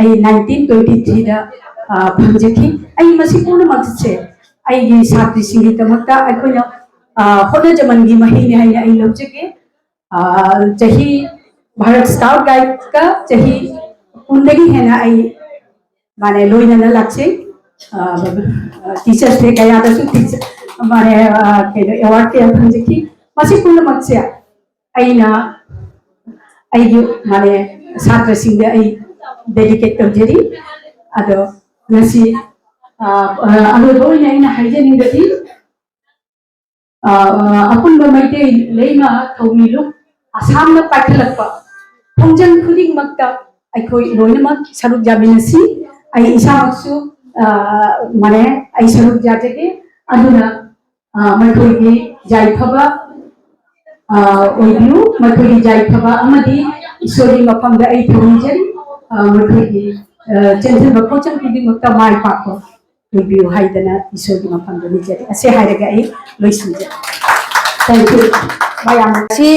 ꯑꯩ nineteen twenty threeꯗ ꯐꯪꯖꯈꯤ꯫ ꯑꯩ ꯃꯁꯤ ꯄꯨꯝꯅꯃꯛꯁꯦ ꯑꯩꯒꯤ ꯁꯥꯇ꯭ꯔꯤꯁꯤꯡꯒꯤꯗꯃꯛꯇ ꯑꯩꯈꯣꯏꯅ ꯍꯣꯠꯅꯖꯃꯟꯒꯤ ꯃꯍꯩꯅꯤ ꯍꯥꯏꯅ ꯑꯩ ꯂꯧꯖꯒꯦ꯫ ꯆꯍꯤ ꯚꯥꯔꯠ ꯁ꯭ꯀꯥꯎꯠ ꯒꯥꯏꯗꯀ ꯆꯍꯤ ꯀꯨꯟꯗꯒꯤ ꯍꯦꯟꯅ ꯑꯩ ꯃꯥꯅꯦ ꯂꯣꯏꯅꯅ ꯂꯥꯛꯆꯩ꯫ Teachers day ꯀꯌꯥꯗꯁꯨ ꯃꯥꯅꯦ ꯀꯩꯅꯣ award ꯀꯌꯥ ꯐꯪꯖꯈꯤ꯫ ꯃꯁꯤ ꯄꯨꯝꯅꯃꯛꯁꯦ ꯑꯩꯅ ꯑꯩꯒꯤ ꯃꯥꯅꯦ ꯁꯥꯇ꯭ꯔꯁꯤꯡꯗ ꯑꯩ dedicate ꯇꯧꯖꯔꯤ꯫ ꯑꯗꯣ ꯉꯁꯤ ꯑ, ꯑ, ꯑꯔꯣꯏꯕ ꯑꯣꯏꯅ ꯑꯩꯅ ꯍꯥꯏꯖꯅꯤꯡꯕꯗꯤ, ꯑ, ꯑ, ꯑꯄꯨꯟꯕ ꯃꯩꯇꯩ ꯂꯩꯃ ꯊꯧꯃꯤꯂꯨꯞ ꯑꯁꯥꯝꯅ ꯄꯥꯏꯈꯠꯂꯛꯄ ꯈꯣꯡꯖꯪ ꯈꯨꯗꯤꯡꯃꯛꯇ ꯑꯩꯈꯣꯏ ꯂꯣꯏꯅꯃꯛ ꯁꯔꯨꯛ ꯌꯥꯃꯤꯟꯅꯁꯤ꯫ ꯑꯩ ꯏꯁꯥꯃꯛꯁꯨ, ꯑ, ꯃꯥꯅꯦ, ꯑꯩ ꯁꯔꯨꯛ ꯌꯥꯖꯒꯦ꯫ ꯑꯗꯨꯅ ꯑ, ꯃꯈꯣꯏꯒꯤ ꯌꯥꯏꯐꯕ, ꯑ, ꯑꯣꯏꯕꯤꯌꯨ꯫ ꯃꯈꯣꯏꯒꯤ ꯌꯥꯏꯐꯕ ꯑꯃꯗꯤ ꯏꯁꯣꯔꯒꯤ ꯃꯐꯝꯗ ꯑꯩ ꯊꯧꯅꯤꯖꯔꯤ꯫ ꯑ, ꯃꯈꯣꯏꯒꯤ, ꯑ, ꯆꯦꯟꯁꯤꯟꯕ ꯈꯣꯠꯆꯟ ꯈꯨꯗꯤꯡꯃꯛꯇ ꯃꯥꯏ ꯄꯥꯛꯄ ꯑꯣꯏꯕꯤꯌꯨ ꯍꯥꯏꯗꯅ ꯏꯁꯣꯔꯒꯤ ꯃꯐꯝꯗ ꯅꯤꯖꯔꯤ꯫ ꯑꯁꯤ ꯍꯥꯏꯔꯒ ꯑꯩ ꯂꯣꯏꯁꯤꯟꯖꯔꯦ꯫ Thank you꯫ ꯃꯌꯥꯝ꯫ ꯁꯤ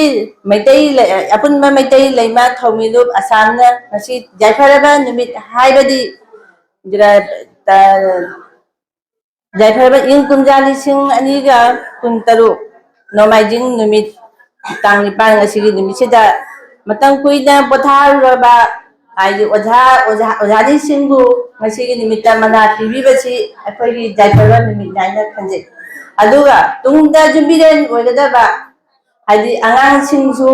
ꯃꯩꯇꯩ ꯂꯩ-, ꯑꯄꯨꯟꯕ ꯃꯩꯇꯩ ꯂꯩꯃ ꯊꯧꯃꯤꯂꯨꯞ ꯑꯁꯥꯝꯅ ꯉꯁꯤ ꯌꯥꯏꯐꯔꯕ ꯅꯨꯃꯤꯠ ꯍꯥꯏꯕꯗꯤ ꯖꯤꯔꯥ-, ꯇ-, ꯌꯥꯏꯐꯔꯕ ꯏꯪ ꯀꯨꯝꯖꯥ ꯂꯤꯁꯤꯡ ꯑꯅꯤꯒ ꯀꯨꯟꯇꯔꯨꯛ ꯅꯣꯡꯃꯥꯏꯖꯤꯡ ꯅꯨꯃꯤꯠ, ꯇꯥꯡ ꯅꯤꯄꯥꯟ, ꯉꯁꯤꯒꯤ ꯅꯨꯃꯤꯠꯁꯤꯗ ꯃꯇꯝ ꯀꯨꯏꯅ ꯄꯣꯊꯥꯔꯨꯔꯕ, ꯍꯥꯏꯗꯤ ꯑꯣꯖꯥ, ꯑꯣꯖꯥ, ꯑꯣꯖꯥꯅꯤꯁꯤꯡꯕꯨ ꯉꯁꯤꯒꯤ ꯅꯨꯃꯤꯠꯇ ꯃꯅꯥ ꯄꯤꯕꯤꯕꯁꯤ ꯑꯩꯈꯣꯏꯒꯤ ꯌꯥꯏꯐꯕ ꯅꯨꯃꯤꯠꯅꯤ ꯍꯥꯏꯅ ꯈꯟꯖꯩ꯫ ꯑꯗꯨꯒ ꯇꯨꯡꯗ ꯖꯨꯕꯤꯂꯦꯟ ꯑꯣꯏꯒꯗꯕ, ꯍꯥꯏꯗꯤ ꯑꯉꯥꯡꯁꯤꯡꯁꯨ,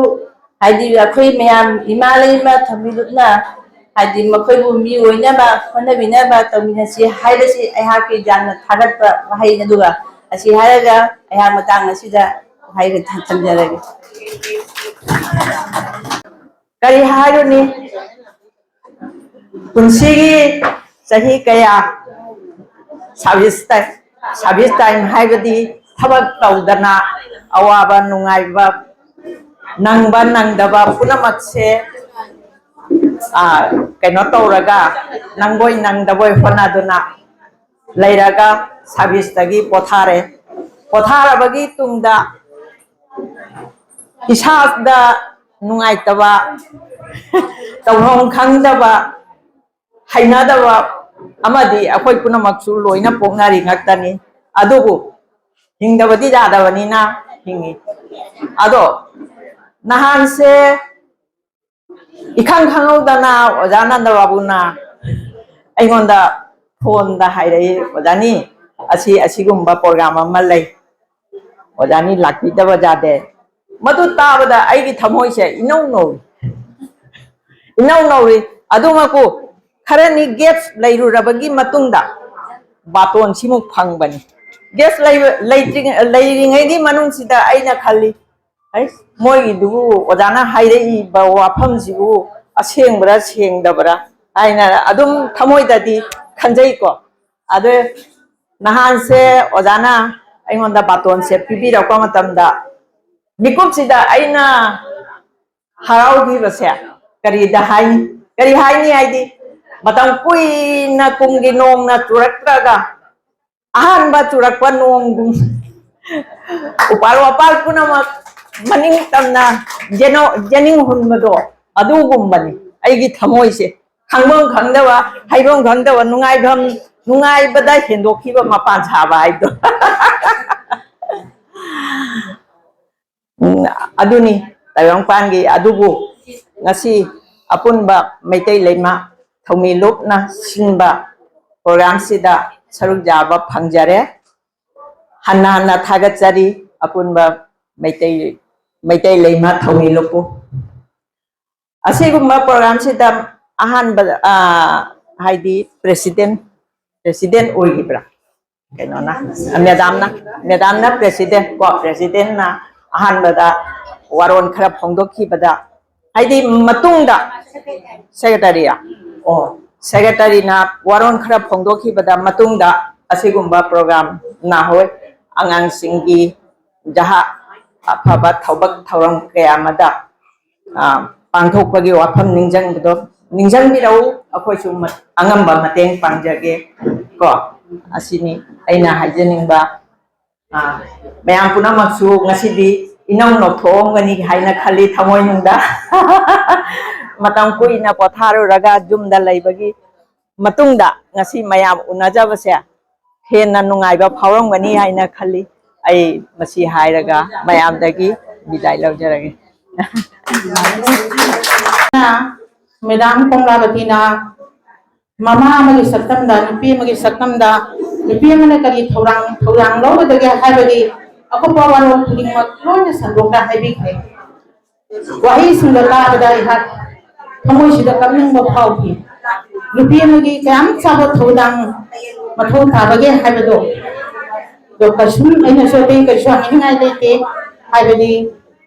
ꯍꯥꯏꯗꯤ ꯑꯩꯈꯣꯏ ꯃꯌꯥꯝ ꯏꯃꯥ ꯂꯩꯃ ꯊꯧꯃꯤꯂꯨꯞꯅ, ꯍꯥꯏꯗꯤ ꯃꯈꯣꯏꯕꯨ ꯃꯤ ꯑꯣꯏꯅꯕ ꯍꯣꯠꯅꯕꯤꯅꯕ ꯇꯧꯃꯤꯟꯅꯁꯤ ꯍꯥꯏꯕꯁꯤ ꯑꯩꯍꯥꯛꯀꯤ ꯌꯥꯝꯅ ꯊꯥꯒꯠꯄ ꯋꯥꯍꯩꯅꯤ꯫ ꯑꯗꯨꯒ ꯑꯁꯤ ꯍꯥꯏꯔꯒ ꯑꯩꯍꯥꯛ ꯃꯇꯥꯡ ꯑꯁꯤꯗ ꯋꯥꯍꯩ ꯊꯝꯖꯔꯒꯦ꯫ ꯀꯔꯤ ꯍꯥꯏꯔꯨꯅꯤ? ꯄꯨꯟꯁꯤꯒꯤ ꯆꯍꯤ ꯀꯌꯥ ꯁꯥꯔꯚꯤꯁ ꯇꯥꯏꯝ, ꯁꯥꯔꯚꯤꯁ ꯇꯥꯏꯝ ꯍꯥꯏꯕꯗꯤ ꯊꯕꯛ ꯇꯧꯗꯅ ꯑꯋꯥꯕ ꯅꯨꯡꯉꯥꯏꯕ, ꯅꯪꯕ ꯅꯪꯗꯕ ꯄꯨꯝꯅꯃꯛꯁꯦ, ꯑ, ꯀꯩꯅꯣ ꯇꯧꯔꯒ, ꯅꯪꯕꯣꯏ ꯅꯪꯗꯕꯣꯏ ꯍꯣꯠꯅꯗꯨꯅ ꯂꯩꯔꯒ ꯁꯥꯔꯚꯤꯁꯇꯒꯤ ꯄꯣꯊꯥꯔꯦ꯫ ꯄꯣꯊꯥꯔꯕꯒꯤ ꯇꯨꯡꯗ ꯏꯁꯥꯗ ꯅꯨꯡꯉꯥꯏꯇꯕ, ꯇꯧꯐꯝ ꯈꯪꯗꯕ, ꯍꯩꯅꯗꯕ ꯑꯃꯗꯤ ꯑꯩꯈꯣꯏ ꯄꯨꯝꯅꯃꯛꯁꯨ ꯂꯣꯏꯅ ꯄꯣꯛꯅꯔꯤ ꯉꯥꯛꯇꯅꯤ꯫ ꯑꯗꯨꯕꯨ ꯍꯤꯡꯗꯕꯗꯤ ꯌꯥꯗꯕꯅꯤꯅ ꯍꯤꯡꯉꯤ꯫ ꯑꯗꯣ ꯅꯍꯥꯟꯁꯦ ꯏꯈꯪ ꯈꯪꯍꯧꯗꯅ ꯑꯣꯖꯥ ꯅꯟꯗ ꯕꯥꯕꯨꯅ ꯑꯩꯉꯣꯟꯗ ꯐꯣꯟꯗ ꯍꯥꯏꯔꯛꯏ, "ꯑꯣꯖꯥꯅꯤ, ꯑꯁꯤ ꯑꯁꯤꯒꯨꯝꯕ ꯄ꯭ꯔꯣꯒ꯭ꯔꯥꯝ ꯑꯃ ꯂꯩ, ꯑꯣꯖꯥꯅꯤ ꯂꯥꯛꯄꯤꯗꯕ ꯌꯥꯗꯦ"꯫ ꯃꯗꯨ ꯇꯥꯕꯗ ꯑꯩꯒꯤ ꯊꯃꯣꯏꯁꯦ ꯏꯅꯧ ꯅꯧꯏ, ꯏꯅꯧ ꯅꯧꯔꯤ꯫ ꯑꯗꯨꯃꯛꯄꯨ ꯈꯔꯅꯤ ꯒꯦꯞ ꯂꯩꯔꯨꯔꯕꯒꯤ ꯃꯇꯨꯡꯗ ꯕꯥꯇꯣꯟꯁꯤꯃꯨꯛ ꯐꯪꯕꯅꯤ꯫ ꯒꯦꯞ ꯂꯩꯔꯤꯉꯩꯒꯤ ꯃꯅꯨꯡꯁꯤꯗ ꯑꯩꯅ ꯈꯜꯂꯤ, ꯑꯩ ꯃꯣꯏꯒꯤꯗꯨꯕꯨ ꯑꯣꯖꯥꯅ ꯍꯥꯏꯔꯛꯏꯕ ꯋꯥꯐꯝꯁꯤꯕꯨ ꯑꯁꯦꯡꯕ꯭ꯔꯥ ꯁꯦꯡꯗꯕ꯭ꯔꯥ ꯍꯥꯏꯅ ꯑꯗꯨꯝ ꯊꯃꯣꯏꯗꯗꯤ ꯈꯟꯖꯩꯀꯣ꯫ ꯑꯗꯨ ꯅꯍꯥꯟꯁꯦ ꯑꯣꯖꯥꯅ ꯑꯩꯉꯣꯟꯗ ꯕꯥꯇꯣꯟꯁꯦ ꯄꯤꯕꯤꯔꯛꯄ ꯃꯇꯝꯗ ꯃꯤꯀꯨꯞꯁꯤꯗ ꯑꯩꯅ ꯍꯔꯥꯎꯈꯤꯕꯁꯦ ꯀꯔꯤꯗ ꯍꯥꯏꯅꯤ? ꯀꯔꯤ ꯍꯥꯏꯅꯤ ꯍꯥꯏꯗꯤ, ꯃꯇꯝ ꯀꯨꯏꯅ ꯀꯨꯝꯒꯤ ꯅꯣꯡꯅ ꯆꯨꯔꯛꯇ꯭ꯔꯒ ꯑꯍꯥꯟꯕ ꯆꯨꯔꯛꯄ ꯅꯣꯡꯒꯨꯝ ꯎꯄꯥꯜ ꯋꯥꯄꯥꯜ ꯄꯨꯝꯅꯃꯛ ꯃꯅꯤꯡ ꯇꯝꯅ ꯌꯦꯅꯧ-, ꯌꯦꯅꯤꯡ ꯍꯨꯟꯕꯗꯣ ꯑꯗꯨꯒꯨꯝꯕꯅꯤ꯫ ꯑꯩꯒꯤ ꯊꯃꯣꯏꯁꯦ ꯈꯪꯐꯝ ꯈꯪꯗꯕ, ꯍꯩꯐꯝ ꯈꯪꯗꯕ, ꯅꯨꯡꯉꯥꯏꯐꯝ, ꯅꯨꯡꯉꯥꯏꯕꯗ ꯍꯦꯟꯗꯣꯛꯈꯤꯕ ꯃꯄꯥꯟ ꯁꯥꯕ ꯍꯥꯏꯕꯗꯣ꯫ ꯎꯝ, ꯑꯗꯨꯅꯤ ꯇꯥꯏꯕꯪꯄꯥꯟꯒꯤ꯫ ꯑꯗꯨꯕꯨ ꯉꯁꯤ ꯑꯄꯨꯟꯕ ꯃꯩꯇꯩ ꯂꯩꯃ ꯊꯧꯃꯤ ꯂꯨꯞꯅ ꯁꯤꯟꯕ ꯄ꯭ꯔꯣꯒ꯭ꯔꯥꯝꯁꯤꯗ ꯁꯔꯨꯛ ꯌꯥꯕ ꯐꯪꯖꯔꯦ꯫ ꯍꯟꯅ ꯍꯟꯅ ꯊꯥꯒꯠꯆꯔꯤ ꯑꯄꯨꯟꯕ ꯃꯩꯇꯩ, ꯃꯩꯇꯩ ꯂꯩꯃ ꯊꯧꯃꯤ ꯂꯨꯞꯄꯨ꯫ ꯑꯁꯤꯒꯨꯝꯕ ꯄ꯭ꯔꯣꯒ꯭ꯔꯥꯝꯁꯤꯗ ꯑꯍꯥꯟꯕꯗ, ꯑ, ꯍꯥꯏꯗꯤ ꯄ꯭ꯔꯦꯁꯤꯗꯦꯟ, ꯄ꯭ꯔꯦꯁꯤꯗꯦꯟ ꯑꯣꯏꯈꯤꯕ꯭ꯔꯥ? ꯀꯩꯅꯣꯅ, ꯃꯦꯗꯥꯝꯅ, ꯃꯦꯗꯥꯝꯅ ꯄ꯭ꯔꯦꯁꯤꯗꯦꯟ ꯀꯣ, ꯄ꯭ꯔꯦꯁꯤꯗꯦꯟꯅ ꯑꯍꯥꯟꯕꯗ ꯋꯥꯔꯣꯜ ꯈꯔ ꯐꯣꯡꯗꯣꯛꯈꯤꯕꯗ, ꯍꯥꯏꯗꯤ ꯃꯇꯨꯡꯗ, ꯁꯦꯀ꯭ꯔꯦꯇꯔꯤ, ꯑꯣ, ꯁꯦꯀ꯭ꯔꯦꯇꯔꯤꯅ ꯋꯥꯔꯣꯜ ꯈꯔ ꯐꯣꯡꯗꯣꯛꯈꯤꯕꯗ ꯃꯇꯨꯡꯗ ꯑꯁꯤꯒꯨꯝꯕ ꯄ꯭ꯔꯣꯒ꯭ꯔꯥꯝ ꯅꯍꯥꯔꯣꯜ ꯑꯉꯥꯡꯁꯤꯡꯒꯤ ꯖꯍꯥ ꯑꯐꯕ ꯊꯕꯛ ꯊꯧꯔꯝ ꯀꯌꯥ ꯑꯃꯗ, ꯑ, ꯄꯥꯡꯊꯣꯛꯄꯒꯤ ꯋꯥꯐꯝ ꯅꯤꯡꯁꯤꯡꯕꯗꯣ ꯅꯤꯡꯁꯤꯡꯕꯤꯔꯛꯎ꯫ ꯑꯩꯈꯣꯏꯁꯨ ꯃ-, ꯑꯉꯝꯕ ꯃꯇꯦꯡ ꯄꯥꯡꯖꯒꯦ ꯀꯣ꯫ ꯑꯁꯤꯅꯤ ꯑꯩꯅ ꯍꯥꯏꯖꯅꯤꯡꯕ꯫ ꯑ, ꯃꯌꯥꯝ ꯄꯨꯝꯅꯃꯛꯁꯨ ꯉꯁꯤꯗꯤ ꯏꯅꯧ ꯅꯧꯊꯣꯛꯑꯝꯒꯅꯤ ꯍꯥꯏꯅ ꯈꯜꯂꯤ ꯊꯃꯣꯏꯅꯨꯡꯗ꯫ ꯃꯇꯝ ꯀꯨꯏꯅ ꯄꯣꯊꯥꯔꯨꯔꯒ ꯌꯨꯝꯗ ꯂꯩꯕꯒꯤ ꯃꯇꯨꯡꯗ ꯉꯁꯤ ꯃꯌꯥꯝ ꯎꯅꯖꯕꯁꯦ ꯍꯦꯟꯅ ꯅꯨꯡꯉꯥꯏꯕ ꯐꯥꯎꯔꯝꯒꯅꯤ ꯍꯥꯏꯅ ꯈꯜꯂꯤ꯫ ꯑꯩ ꯃꯁꯤ ꯍꯥꯏꯔꯒ ꯃꯌꯥꯝꯗꯒꯤ ꯕꯤꯗꯥꯏ ꯂꯧꯖꯔꯒꯦ꯫ ꯃꯦꯗꯥꯝ ꯀꯣꯝꯂꯥꯕꯇꯤꯅ ꯃꯃꯥ ꯑꯃꯒꯤ ꯁꯛꯇꯝꯗ, ꯅꯨꯄꯤ ꯑꯃꯒꯤ ꯁꯛꯇꯝꯗ, ꯅꯨꯄꯤ ꯑꯃꯅ ꯀꯔꯤ ꯊꯧꯔꯥꯡ, ꯊꯧꯗꯥꯡ ꯂꯧꯒꯗꯒꯦ ꯍꯥꯏꯕꯒꯤ ꯑꯀꯨꯞꯄ ꯋꯥꯔꯣꯜ ꯈꯨꯗꯤꯡꯃꯛ ꯂꯣꯏꯅ ꯁꯟꯗꯣꯛꯅ ꯍꯥꯏꯕꯤꯈ꯭ꯔꯦ꯫ ꯋꯥꯍꯩꯁꯤꯡꯗꯣ ꯇꯥꯕꯗ ꯑꯩꯍꯥꯛ ꯊꯃꯣꯏꯁꯤꯗ ꯀꯞꯅꯤꯡꯕ ꯐꯥꯎꯈꯤ꯫ ꯅꯨꯄꯤ ꯑꯃꯒꯤ ꯀꯌꯥꯝ ꯆꯥꯎꯕ ꯊꯧꯗꯥꯡ ꯃꯊꯧ ꯇꯥꯕꯒꯦ ꯍꯥꯏꯕꯗꯣ, ꯑꯗꯣ ꯀꯩꯁꯨꯝ ꯑꯩꯅꯁꯨ ꯑꯇꯩ ꯀꯩꯁꯨ ꯍꯥꯏꯅꯤꯡꯉꯥꯏ ꯂꯩꯇꯦ꯫ ꯍꯥꯏꯕꯗꯤ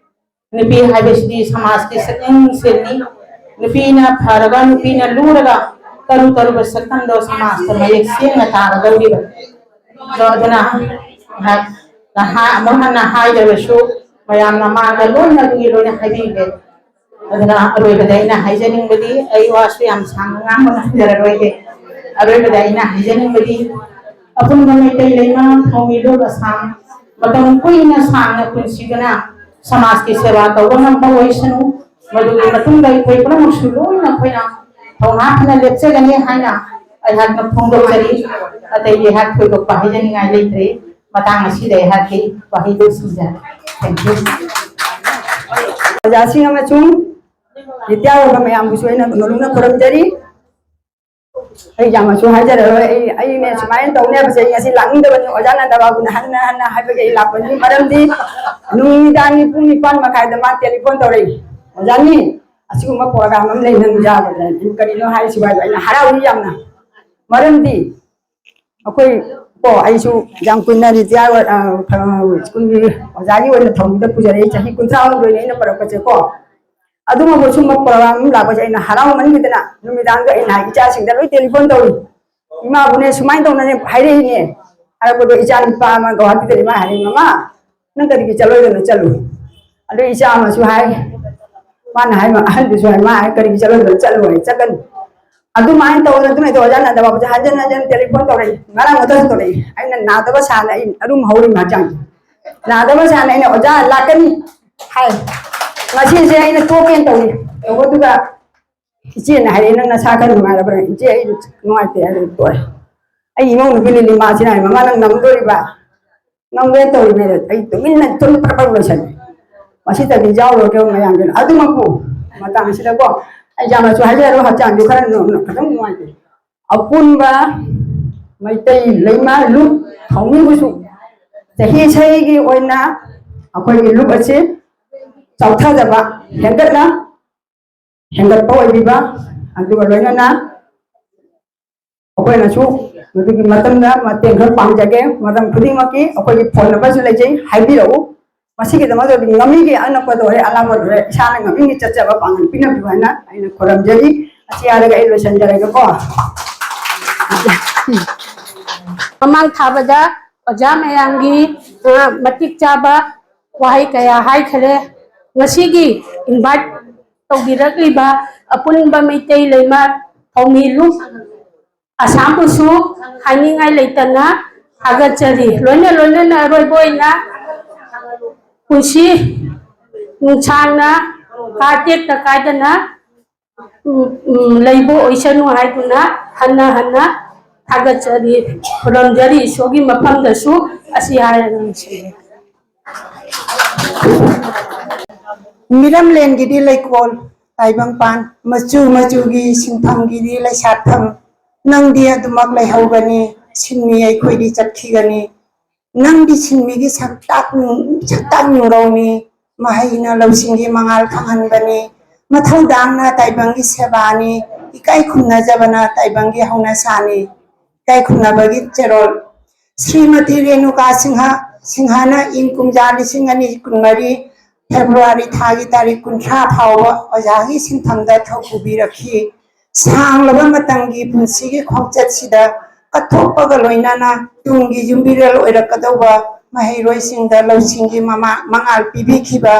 ꯅꯨꯄꯤ ꯍꯥꯏꯕꯁꯤꯗꯤ ꯁꯃꯥꯖꯀꯤ ꯁꯛꯌꯦꯡꯁꯤꯟꯅꯤ꯫ ꯅꯨꯄꯤꯅ ꯐꯔꯒ, ꯅꯨꯄꯤꯅ ꯂꯨꯔꯒ ꯇꯔꯨ ꯇꯔꯨꯕ ꯁꯛꯇꯝꯗꯣ ꯁꯃꯥꯖꯇ ꯃꯌꯦꯛ ꯁꯦꯡꯅ ꯇꯥꯒꯗꯧꯔꯤꯕꯅꯤ꯫ ꯑꯗꯣ ꯑꯗꯨꯅ ꯉꯥꯏꯍꯥꯛ ꯅꯍꯥ ꯑꯃꯨꯛ ꯍꯟꯅ ꯍꯥꯏꯗ꯭ꯔꯕꯁꯨ ꯃꯌꯥꯝꯅ ꯃꯥꯡꯗ ꯂꯣꯏꯅ ꯑꯗꯨꯒꯤ ꯂꯣꯏꯅ ꯍꯥꯏꯕꯤꯈ꯭ꯔꯦ꯫ ꯑꯗꯨꯅ ꯑꯔꯣꯏꯕꯗ ꯑꯩꯅ ꯍꯥꯏꯖꯅꯤꯡꯕꯗꯤ, ꯑꯩ ꯋꯥꯁꯨ ꯌꯥꯝ ꯁꯥꯡꯅ ꯉꯥꯡꯕ ꯉꯝꯖꯔꯔꯣꯏꯒꯦ꯫ ꯑꯔꯣꯏꯕꯗ ꯑꯩꯅ ꯍꯥꯏꯖꯅꯤꯡꯕꯗꯤ, ꯑꯄꯨꯟꯕ ꯃꯩꯇꯩ ꯂꯩꯃ ꯊꯧꯃꯤꯂꯣꯛ ꯑꯁꯥꯝ ꯃꯇꯝ ꯀꯨꯏꯅ ꯁꯥꯡꯅ ꯄꯨꯟꯁꯤꯗꯨꯅ ꯁꯃꯥꯖꯀꯤ ꯁꯦꯕꯥ ꯇꯧꯕ ꯉꯝꯕ ꯑꯣꯏꯁꯅꯨ꯫ ꯃꯗꯨꯒꯤ ꯃꯇꯨꯡꯗ ꯑꯩꯈꯣꯏ ꯄꯨꯝꯅꯃꯛꯁꯨ ꯂꯣꯏꯅ ꯑꯩꯈꯣꯏꯅ ꯊꯧꯅꯥ ꯐꯅ ꯂꯦꯞꯆꯒꯅꯤ ꯍꯥꯏꯅ ꯑꯩꯍꯥꯛꯅ ꯐꯣꯡꯗꯣꯛꯆꯔꯤ꯫ ꯑꯇꯩ ꯑꯩꯍꯥꯛ ꯊꯣꯏꯗꯣꯛꯄ ꯍꯥꯏꯖꯅꯤꯡꯉꯥꯏ ꯂꯩꯇ꯭ꯔꯦ꯫ ꯃꯇꯥꯡ ꯑꯁꯤꯗ ꯑꯩꯍꯥꯛꯀꯤ ꯋꯥꯍꯩ ꯂꯣꯏꯁꯤꯟꯖꯔꯦ꯫ Thank you꯫ ꯑꯣꯖꯥꯁꯤꯡ ꯑꯃꯁꯨꯡ ꯔꯤꯇꯥꯌꯔ ꯑꯣꯏꯕ ꯃꯌꯥꯝꯕꯨꯁꯨ ꯑꯩꯅ ꯅꯣꯂꯨꯛꯅ ꯈꯨꯔꯨꯝꯖꯔꯤ꯫ ꯑꯩ ꯌꯥꯝꯅꯁꯨ ꯍꯥꯏꯖꯔꯔꯣꯏ꯫ ꯑꯩ, ꯑꯩꯅꯦ ꯁꯨꯃꯥꯏꯅ ꯇꯧꯅꯤ ꯍꯥꯏꯕꯁꯦ ꯑꯩ ꯉꯁꯤ ꯂꯥꯛꯅꯤꯡꯗꯕꯅꯤ꯫ ꯑꯣꯖꯥ ꯅꯟꯗꯕꯥꯕꯨꯅ ꯍꯟꯅ ꯍꯟꯅ ꯍꯥꯏꯕꯒꯤ ꯑꯩ ꯂꯥꯛꯄꯅꯤ꯫ ꯃꯔꯝꯗꯤ ꯅꯨꯃꯤꯗꯥꯡꯒꯤ ꯄꯨꯡ ꯅꯤꯄꯥꯟ ꯃꯈꯥꯏꯗ ꯃꯥ ꯇꯦꯂꯤꯐꯣꯟ ꯇꯧꯔꯛꯏ, "ꯑꯣꯖꯥꯅꯤ, ꯑꯁꯤꯒꯨꯝꯕ ꯄ꯭ꯔꯣꯒ꯭ꯔꯥꯝ ꯑꯃ ꯂꯩ, ꯅꯪ ꯌꯥꯒꯗ꯭ꯔꯥ?" ꯑꯩꯅ, "ꯀꯔꯤꯅꯣ ꯍꯥꯏꯔꯤꯁꯤꯕꯣ?" ꯍꯥꯏꯕ꯫ ꯑꯩꯅ ꯍꯔꯥꯎꯏ ꯌꯥꯝꯅ꯫ ꯃꯔꯝꯗꯤ ꯑꯩꯈꯣꯏ ꯀꯣ, ꯑꯩꯁꯨ ꯌꯥꯝ ꯀꯨꯏꯅ ꯔꯤꯇꯥꯌꯔ ꯑꯣꯏ-, ꯑ, ꯁ꯭ꯀꯨꯜꯒꯤ ꯑꯣꯖꯥꯒꯤ ꯑꯣꯏꯅ ꯊꯧꯔꯝꯗ ꯄꯨꯖꯔꯛꯏ, ꯆꯍꯤ ꯀꯨꯟꯊ꯭ꯔꯥꯍꯨꯝꯗꯣꯏꯅꯦ ꯑꯩꯅ ꯄꯨꯔꯛꯄꯁꯦꯀꯣ꯫ ꯑꯗꯨꯒꯨꯝꯕ ꯁꯨꯝꯕ ꯄ꯭ꯔꯣꯒ꯭ꯔꯥꯝ ꯑꯃ ꯂꯥꯛꯄꯁꯦ ꯑꯩꯅ ꯍꯔꯥꯎꯃꯟꯈꯤꯗꯅ, ꯅꯨꯃꯤꯗꯥꯡꯗ ꯑꯩꯅ ꯏꯆꯥꯁꯤꯡꯗ ꯂꯣꯏ ꯇꯦꯂꯤꯐꯣꯟ ꯇꯧꯔꯤ꯫ "ꯏꯃꯥꯕꯨꯅꯦ ꯁꯨꯃꯥꯏꯅ ꯇꯧꯅꯅꯦ ꯍꯥꯏꯔꯛꯏꯅꯦ"꯫ ꯍꯥꯏꯔꯛꯄꯗꯣ ꯏꯆꯥ ꯅꯨꯄꯥ ꯑꯃ ꯒꯧꯍꯥꯇꯤꯗ ꯂꯩ, ꯃꯥ ꯍꯥꯏꯔꯛꯏ, "ꯃꯃꯥ, ꯅꯪ ꯀꯔꯤꯒꯤ ꯆꯠꯂꯣꯏꯗꯅꯣ? ꯆꯠꯂꯨ"꯫ ꯑꯗꯨ ꯏꯆꯥ ꯑꯃꯁꯨ ꯍꯥꯏ, ꯃꯥꯅ ꯍꯥꯏ, ꯑꯍꯟꯗꯨꯁꯨ ꯍꯥꯏ, ꯃꯥ ꯍꯥꯏ, "ꯀꯔꯤꯒꯤ ꯆꯠꯂꯣꯏꯗꯅꯣ? ꯆꯠꯂꯨ" ꯍꯥꯏ, ꯆꯠꯀꯅꯤ꯫ ꯑꯗꯨꯃꯥꯏꯅ ꯇꯧꯗꯅ ꯑꯗꯨꯃꯥꯏꯅ ꯇꯧꯔ ꯑꯣꯖꯥ ꯅꯟꯗ ꯕꯥꯕꯨꯁꯦ ꯍꯟꯖꯟ ꯍꯟꯖꯟ ꯇꯦꯂꯤꯐꯣꯟ ꯇꯧꯔꯛꯏ, ꯉꯔꯥꯡ ꯃꯊꯛꯁꯨ ꯇꯧꯔꯛꯏ꯫ ꯑꯩꯅ ꯅꯥꯗꯕ ꯁꯥꯅ ꯑꯩ ꯑꯗꯨꯝ ꯍꯧꯔꯤ ꯍꯛꯆꯥꯡꯁꯦ꯫ ꯅꯥꯗꯕ ꯁꯥꯅ ꯑꯩꯅ, "ꯑꯣꯖꯥ ꯂꯥꯛꯀꯅꯤ" ꯍꯥꯏ꯫ ꯉꯁꯤꯁꯦ ꯑꯩꯅ ꯇꯣꯛꯀꯦꯅ ꯇꯧꯔꯤ꯫ ꯇꯧꯕꯗꯨꯗ ꯏꯆꯦꯅ ꯍꯥꯏꯔꯛꯑꯦ, "ꯅꯪ ꯅꯁꯥ ꯈꯔ ꯅꯨꯡꯉꯥꯏꯔꯕ꯭ꯔꯥ?" "ꯏꯆꯦ, ꯑꯩ ꯅꯨꯡꯉꯥꯏꯇꯦ" ꯍꯥꯏꯔꯦ, ꯇꯣꯛꯑꯦ꯫ ꯑꯩ ꯏꯃꯧ ꯅꯨꯄꯤ ꯂꯤꯂꯤꯃꯥꯁꯤꯅ ꯍꯥꯏ, "ꯃꯃꯥ, ꯅꯪ ꯉꯝꯗꯣꯔꯤꯕ?" "ꯉꯝꯒꯦ ꯇꯧꯔꯤꯅꯦ"꯫ ꯑꯩ ꯇꯨꯃꯤꯟꯅ ꯏꯊꯟꯗ ꯄ꯭ꯔꯞ ꯄ꯭ꯔꯞ ꯂꯣꯏꯁꯜꯂꯦ꯫ ꯃꯁꯤꯗꯗꯤ ꯌꯥꯎꯔꯣꯏꯒꯦ ꯃꯌꯥꯝꯒꯤꯅ꯫ ꯑꯗꯨꯃꯛꯄꯨ ꯃꯇꯥꯡ ꯑꯁꯤꯗꯀꯣ ꯑꯩ ꯌꯥꯝꯅꯁꯨ ꯍꯥꯏꯖꯔꯣꯏ, ꯍꯛꯆꯥꯡꯁꯨ ꯈꯔ ꯅꯨ-, ꯅꯨ-, ꯈꯤꯇꯪ ꯅꯨꯡꯉꯥꯏꯇꯦ꯫ ꯑꯄꯨꯟꯕ ꯃꯩꯇꯩ ꯂꯩꯃ ꯂꯨꯞ ꯊꯧꯃꯤꯕꯨꯁꯨ ꯆꯍꯤ ꯆꯍꯤꯒꯤ ꯑꯣꯏꯅ ꯑꯩꯈꯣꯏꯒꯤ ꯂꯨꯞ ꯑꯁꯤ ꯆꯥꯎꯊꯖꯕ, ꯍꯦꯟꯒꯠꯅ ꯍꯦꯟꯒꯠꯄ ꯑꯣꯏꯕꯤꯕ, ꯑꯗꯨꯒ ꯂꯣꯏꯅꯅ ꯑꯩꯈꯣꯏꯅꯁꯨ ꯃꯗꯨꯒꯤ ꯃꯇꯝꯗ ꯃꯇꯦꯡ ꯈꯔ ꯄꯥꯡꯖꯒꯦ꯫ ꯃꯇꯝ ꯈꯨꯗꯤꯡꯃꯛꯀꯤ ꯑꯩꯈꯣꯏꯒꯤ ꯐꯣꯟ ꯅꯝꯕꯔꯁꯨ ꯂꯩꯖꯩ, ꯍꯥꯏꯕꯤꯔꯛꯎ꯫ ꯃꯁꯤꯒꯤꯗꯃꯛꯇꯗꯤ ꯉꯝꯃꯤꯒꯤ ꯑꯅꯛꯄꯗ ꯑꯣꯏꯔꯦ, ꯑꯂꯥꯞꯄꯗ ꯑꯣꯏꯔꯦ, ꯏꯁꯥꯅ ꯉꯝꯃꯤꯒꯤ ꯆꯠꯆꯕ ꯄꯥꯡꯒꯜ ꯄꯤꯅꯕꯤꯌꯨ ꯍꯥꯏꯅ ꯑꯩꯅ ꯈꯨꯔꯨꯝꯖꯔꯤ꯫ ꯑꯁꯤ ꯍꯥꯏꯔꯒ ꯑꯩ ꯂꯣꯏꯁꯤꯟꯖꯔꯒꯦꯀꯣ꯫ ꯃꯃꯥꯡ ꯊꯥꯕꯗ ꯑꯣꯖꯥ ꯃꯌꯥꯝꯒꯤ, ꯑ, ꯃꯇꯤꯛ ꯆꯥꯕ ꯋꯥꯍꯩ ꯀꯌꯥ ꯍꯥꯏꯈꯔꯦ꯫ ꯉꯁꯤꯒꯤ invite ꯇꯧꯕꯤꯔꯛꯂꯤꯕ ꯑꯄꯨꯟꯕ ꯃꯩꯇꯩ ꯂꯩꯃ ꯊꯧꯃꯤ ꯂꯨꯞ ꯑꯁꯥꯝꯕꯨꯁꯨ ꯍꯥꯏꯅꯤꯡꯉꯥꯏ ꯂꯩꯇꯅ ꯊꯥꯒꯠꯆꯔꯤ꯫ ꯂꯣꯏꯅ ꯂꯣꯏꯅꯅ ꯑꯔꯣꯏꯕ ꯑꯣꯏꯅ ꯄꯨꯟꯁꯤ ꯅꯨꯡꯁꯥꯡꯅ ꯀꯥ ꯇꯦꯛꯇ ꯀꯥꯏꯗꯅ, ꯎꯝ, ꯎꯝ, ꯂꯩꯕ ꯑꯣꯏꯁꯅꯨ ꯍꯥꯏꯗꯨꯅ ꯍꯟꯅ ꯍꯟꯅ ꯊꯥꯒꯠꯆꯔꯤ, ꯈꯨꯔꯨꯝꯖꯔꯤ꯫ ꯏꯁꯣꯔꯒꯤ ꯃꯐꯝꯗꯁꯨ ꯑꯁꯤ ꯍꯥꯏꯔꯒ ꯂꯣꯏꯁꯤꯟꯖꯔꯤ꯫ ꯃꯤꯔꯝꯂꯦꯟꯒꯤꯗꯤ ꯂꯩꯀꯣꯜ ꯇꯥꯏꯕꯪꯄꯥꯟ, ꯃꯆꯨ ꯃꯆꯨꯒꯤ ꯁꯤꯟꯐꯝꯒꯤꯗꯤ ꯂꯩꯁꯥꯠꯐꯝ꯫ ꯅꯪꯗꯤ ꯑꯗꯨꯃꯛ ꯂꯩꯍꯧꯒꯅꯤ, ꯁꯤꯟꯃꯤ ꯑꯩꯈꯣꯏꯗꯤ ꯆꯠꯈꯤꯒꯅꯤ꯫ ꯅꯪꯗꯤ ꯁꯤꯟꯃꯤꯒꯤ ꯁꯛꯇꯥꯛ, ꯁꯛꯇꯥꯛ ꯅꯨꯡꯔꯧꯅꯤ, ꯃꯍꯩꯅ ꯂꯧꯁꯤꯡꯒꯤ ꯃꯉꯥꯜ ꯐꯪꯍꯟꯕꯅꯤ꯫ ꯃꯊꯧꯗꯥꯡꯅ ꯇꯥꯏꯕꯪꯒꯤ ꯁꯦꯕꯥꯅꯤ, ꯏꯀꯥꯏ ꯈꯨꯝꯅꯖꯕꯅ ꯇꯥꯏꯕꯪꯒꯤ ꯍꯧꯅꯁꯥꯅꯤ꯫ ꯏꯀꯥꯏ ꯈꯨꯝꯅꯕꯒꯤ ꯆꯦꯔꯣꯜ꯫ ꯁ꯭ꯔꯤꯃꯇꯤ ꯔꯦꯅꯨꯀꯥ ꯁꯤꯡꯍ, ꯁꯤꯡꯍꯅ ꯏꯪ ꯀꯨꯝꯖꯥ ꯂꯤꯁꯤꯡ ꯑꯅꯤ ꯀꯨꯟꯃꯔꯤ ꯐꯦꯕ꯭ꯔꯨꯋꯥꯔꯤ ꯊꯥꯒꯤ ꯇꯥꯔꯤꯛ ꯀꯨꯟꯊ꯭ꯔꯥ ꯐꯥꯎꯕ ꯑꯣꯖꯥꯒꯤ ꯁꯤꯟꯐꯝꯗ ꯊꯧ ꯄꯨꯕꯤꯔꯛꯈꯤ꯫ ꯁꯥꯡꯂꯕ ꯃꯇꯝꯒꯤ ꯄꯨꯟꯁꯤꯒꯤ ꯈꯣꯡꯆꯠꯁꯤꯗ ꯀꯠꯊꯣꯛꯄꯒ ꯂꯣꯏꯅꯅ ꯇꯨꯡꯒꯤ ꯌꯨꯝꯕꯤꯔꯦꯜ ꯑꯣꯏꯔꯛꯀꯗꯧꯕ ꯃꯍꯩꯔꯣꯏꯁꯤꯡꯗ ꯂꯧꯁꯤꯡꯒꯤ ꯃꯃꯥ-, ꯃꯉꯥꯜ ꯄꯤꯕꯤꯈꯤꯕ,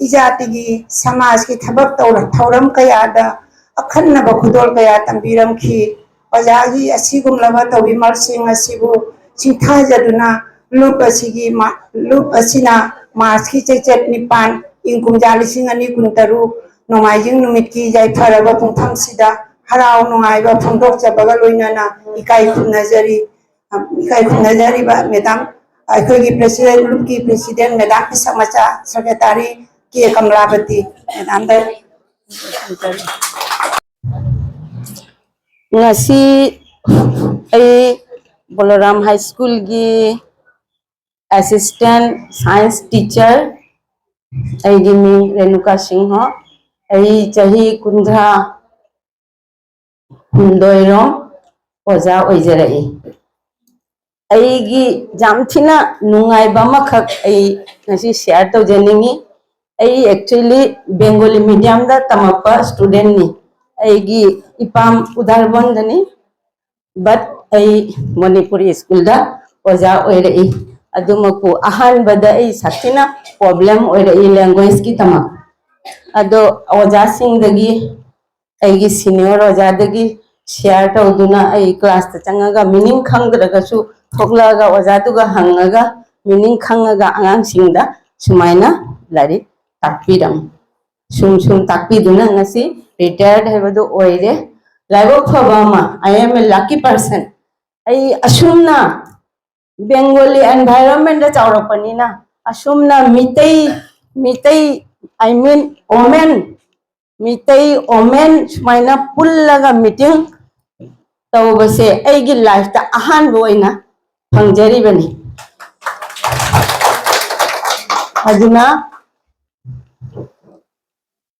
ꯏꯖꯥꯇꯤꯒꯤ ꯁꯃꯥꯖꯀꯤ ꯊꯕꯛ ꯇꯧꯔ-, ꯊꯧꯔꯝ ꯀꯌꯥꯗ ꯑꯈꯟꯅꯕ ꯈꯨꯗꯣꯜ ꯀꯌꯥ ꯇꯝꯕꯤꯔꯝꯈꯤ꯫ ꯑꯣꯖꯥꯒꯤ ꯑꯁꯤꯒꯨꯝꯂꯕ ꯇꯧꯕꯤꯃꯜꯁꯤꯡ ꯑꯁꯤꯕꯨ ꯁꯤꯡꯊꯥꯖꯗꯨꯅ ꯂꯨꯞ ꯑꯁꯤꯒꯤ ꯃꯥ-, ꯂꯨꯞ ꯑꯁꯤꯅ ꯃꯥꯔꯆꯀꯤ ꯆꯩꯆꯠ ꯅꯤꯄꯥꯟ, ꯏꯪ ꯀꯨꯝꯖꯥ ꯂꯤꯁꯤꯡ ꯑꯅꯤ ꯀꯨꯟꯇꯔꯨꯛ, ꯅꯣꯡꯃꯥꯏꯖꯤꯡ ꯅꯨꯃꯤꯠꯀꯤ ꯌꯥꯏꯐꯔꯕ ꯄꯨꯡꯐꯝꯁꯤꯗ ꯍꯔꯥꯎ ꯅꯨꯡꯉꯥꯏꯕ ꯐꯣꯡꯗꯣꯛꯆꯕꯒ ꯂꯣꯏꯅꯅ ꯏꯀꯥꯏ ꯈꯨꯝꯅꯖꯔꯤ꯫ ꯏꯀꯥꯏ ꯈꯨꯝꯅꯖꯔꯤꯕ ꯃꯦꯗꯥꯝ, ꯑꯩꯈꯣꯏꯒꯤ ꯄ꯭ꯔꯦꯁꯤꯗꯦꯟ, ꯂꯨꯞꯀꯤ ꯄ꯭ꯔꯦꯁꯤꯗꯦꯟ ꯃꯦꯗꯥꯝ ꯄꯤꯁꯛ ꯃꯆꯥ, ꯁꯦꯀ꯭ꯔꯦꯇꯥꯔꯤ ꯀꯦ ꯀꯃꯂꯥꯕꯇꯤ ꯃꯦꯗꯥꯝꯗ꯫ ꯉꯁꯤ ꯑꯩ ꯕꯣꯂꯣꯔꯥꯝ ꯍꯥꯏ ꯁ꯭ꯀꯨꯜꯒꯤ assistant science teacher, ꯑꯩꯒꯤ ꯃꯤꯡ ꯔꯦꯅꯨꯀꯥ ꯁꯤꯡꯍ꯫ ꯑꯩ ꯆꯍꯤ ꯀꯨꯟꯊ꯭ꯔꯥ ꯍꯨꯝꯗꯣꯏꯔꯣꯝ ꯑꯣꯖꯥ ꯑꯣꯏꯖꯔꯛꯏ꯫ ꯑꯩꯒꯤ ꯌꯥꯝ ꯊꯤꯅ ꯅꯨꯡꯉꯥꯏꯕ ꯑꯃꯈꯛ ꯑꯩ ꯉꯁꯤ share ꯇꯧꯖꯅꯤꯡꯉꯤ꯫ ꯑꯩ actually Bengali medium ꯗ ꯇꯝꯃꯛꯄ student ꯅꯤ꯫ ꯑꯩꯒꯤ ꯏꯄꯥꯝ ꯎꯗꯥꯔꯕꯟꯗꯅꯤ, but ꯑꯩ ꯃꯅꯤꯄꯨꯔꯤ school ꯗ ꯑꯣꯖꯥ ꯑꯣꯏꯔꯛꯏ꯫ ꯑꯗꯨꯃꯛꯄꯨ ꯑꯍꯥꯟꯕꯗ ꯑꯩ ꯁꯥꯊꯤꯅ problem ꯑꯣꯏꯔꯛꯏ language ꯀꯤꯗꯃꯛ꯫ ꯑꯗꯣ ꯑꯣꯖꯥꯁꯤꯡꯗꯒꯤ, ꯑꯩꯒꯤ senior ꯑꯣꯖꯥꯗꯒꯤ share ꯇꯧꯗꯨꯅ ꯑꯩ class ꯇ ꯆꯪꯉꯒ meaning ꯈꯪꯗ꯭ꯔꯒꯁꯨ ꯊꯣꯛꯂꯛꯑꯒ ꯑꯣꯖꯥꯗꯨꯒ ꯍꯪꯉꯒ meaning ꯈꯪꯉꯒ ꯑꯉꯥꯡꯁꯤꯡꯗ ꯁꯨꯃꯥꯏꯅ ꯂꯥꯏꯔꯤꯛ ꯇꯥꯛꯄꯤꯔꯝꯃꯤ꯫ ꯁꯨꯝ ꯁꯨꯝ ꯇꯥꯛꯄꯤꯗꯨꯅ ꯉꯁꯤ retired ꯍꯥꯏꯕꯗꯨ ꯑꯣꯏꯔꯦ꯫ ꯂꯥꯏꯕꯛ ꯐꯕ ꯑꯃ, I am a lucky person꯫ ꯑꯩ ꯑꯁꯨꯝꯅ Bengali environment ꯇ ꯆꯥꯎꯔꯛꯄꯅꯤꯅ, ꯑꯁꯨꯝꯅ Meitei, Meitei, I mean women, Meitei women ꯁꯨꯃꯥꯏꯅ ꯄꯨꯜꯂꯒ meeting ꯇꯧꯕꯁꯦ ꯑꯩꯒꯤ life ꯇ ꯑꯍꯥꯟꯕ ꯑꯣꯏꯅ ꯐꯪꯖꯔꯤꯕꯅꯤ꯫ ꯑꯗꯨꯅ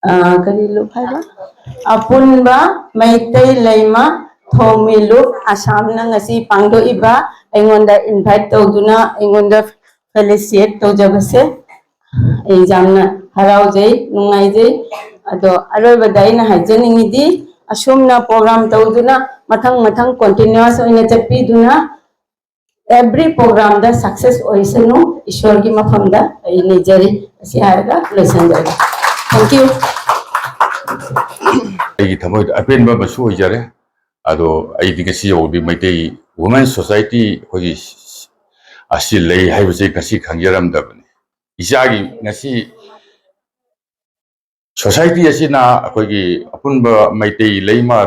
ꯑ, ꯀꯔꯤ ꯂꯨꯞ ꯍꯥꯏꯕ? ꯑꯄꯨꯟꯕ ꯃꯩꯇꯩ ꯂꯩꯃ ꯊꯧꯃꯤ ꯂꯨꯞ ꯑꯁꯥꯝꯅ ꯉꯁꯤ ꯄꯥꯡꯊꯣꯛꯏꯕ, ꯑꯩꯉꯣꯟꯗ invite ꯇꯧꯗꯨꯅ ꯑꯩꯉꯣꯟꯗ felicitate ꯇꯧꯖꯕꯁꯦ ꯑꯩ ꯌꯥꯝꯅ ꯍꯔꯥꯎꯖꯩ, ꯅꯨꯡꯉꯥꯏꯖꯩ꯫ ꯑꯗꯣ ꯑꯔꯣꯏꯕꯗ ꯑꯩꯅ ꯍꯥꯏꯖꯅꯤꯡꯉꯤꯗꯤ, ꯑꯁꯨꯝꯅ program ꯇꯧꯗꯨꯅ ꯃꯊꯪ ꯃꯊꯪ continuous ꯑꯣꯏꯅ ꯆꯠꯄꯤꯗꯨꯅ every program ꯗ success ꯑꯣꯏꯁꯅꯨ, ꯏꯁꯣꯔꯒꯤ ꯃꯐꯝꯗ ꯑꯩ ꯅꯤꯖꯔꯤ꯫ ꯑꯁꯤ ꯍꯥꯏꯔꯒ ꯂꯣꯏꯁꯤꯟꯖꯔꯒꯦ꯫ Thank you꯫ ꯑꯩꯒꯤ ꯊꯃꯣꯏꯗ ꯑꯄꯦꯟꯕ ꯑꯃꯁꯨ ꯑꯣꯏꯖꯔꯦ꯫ ꯑꯗꯣ ꯑꯩꯗꯤ ꯉꯁꯤ ꯐꯥꯎꯗꯤ ꯃꯩꯇꯩ Women Society ꯑꯩꯈꯣꯏꯒꯤ ꯑꯁꯤ ꯂꯩ ꯍꯥꯏꯕꯁꯦ ꯉꯁꯤ ꯈꯪꯖꯔꯝꯗꯕꯅꯤ꯫ ꯏꯆꯥꯒꯤ ꯉꯁꯤ society ꯑꯁꯤꯅ ꯑꯩꯈꯣꯏꯒꯤ ꯑꯄꯨꯟꯕ ꯃꯩꯇꯩ ꯂꯩꯃ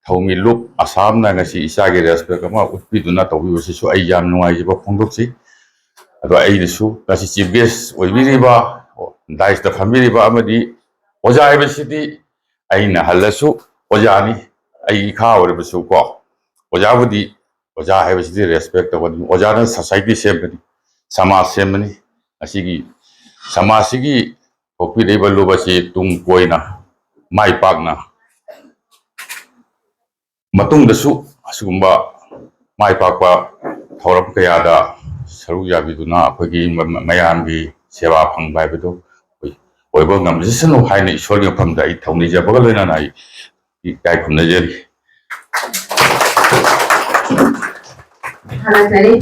ꯊꯧꯃꯤ ꯂꯨꯞ ꯑꯁꯥꯝꯅ ꯉꯁꯤ ꯏꯆꯥꯒꯤ respect ꯑꯃ ꯎꯠꯄꯤꯗꯨꯅ ꯇꯧꯕꯤꯕꯁꯤꯁꯨ ꯑꯩ ꯌꯥꯝ ꯅꯨꯡꯉꯥꯏꯖꯕ ꯐꯣꯡꯗꯣꯛꯆꯩ꯫ ꯑꯗꯣ ꯑꯩꯅꯁꯨ ꯉꯁꯤ chief guest ꯑꯣꯏꯕꯤꯔꯤꯕ, dais ꯇ ꯐꯝꯕꯤꯔꯤꯕ ꯑꯃꯗꯤ ꯑꯣꯖꯥ ꯍꯥꯏꯕꯁꯤꯗꯤ ꯑꯩꯅ ꯍꯜꯂꯁꯨ ꯑꯣꯖꯥꯅꯤ, ꯑꯩ ꯏꯈꯥ ꯑꯣꯏꯔꯕꯁꯨ ꯀꯣ, ꯑꯣꯖꯥꯕꯨꯗꯤ, ꯑꯣꯖꯥ ꯍꯥꯏꯕꯁꯤꯗꯤ respect ꯇꯧꯒꯗꯕꯅꯤ꯫ ꯑꯣꯖꯥꯅ society ꯁꯦꯝꯕꯅꯤ, ꯁꯃꯥꯖ ꯁꯦꯝꯕꯅꯤ꯫ ꯑꯁꯤꯒꯤ ꯁꯃꯥꯖꯁꯤꯒꯤ ꯊꯣꯛꯄꯤꯔꯛꯏꯕ ꯂꯨꯞ ꯑꯁꯤ ꯇꯨꯡ ꯀꯣꯏꯅ, ꯃꯥꯏ ꯄꯥꯛꯅ ꯃꯇꯨꯡꯗꯁꯨ ꯑꯁꯤꯒꯨꯝꯕ ꯃꯥꯏ ꯄꯥꯛꯄ ꯊꯧꯔꯝ ꯀꯌꯥꯗ ꯁꯔꯨꯛ ꯌꯥꯕꯤꯗꯨꯅ ꯑꯩꯈꯣꯏꯒꯤ ꯃ- ꯃ- ꯃꯌꯥꯝꯒꯤ ꯁꯦꯕꯥ ꯐꯪꯕ ꯍꯥꯏꯕꯗꯨ ꯑꯩꯈꯣꯏ ꯑꯣꯏꯕ ꯉꯝꯖꯁꯅꯨ ꯍꯥꯏꯅ ꯏꯁꯣꯔꯒꯤ ꯃꯐꯝꯗ ꯑꯩ ꯊꯧꯅꯤꯖꯕꯒ ꯂꯣꯏꯅꯅ ꯑꯩ ꯏꯀꯥꯏ ꯈꯨꯝꯅꯖꯔꯤ꯫ ꯊꯥꯒꯠꯆꯔꯤ꯫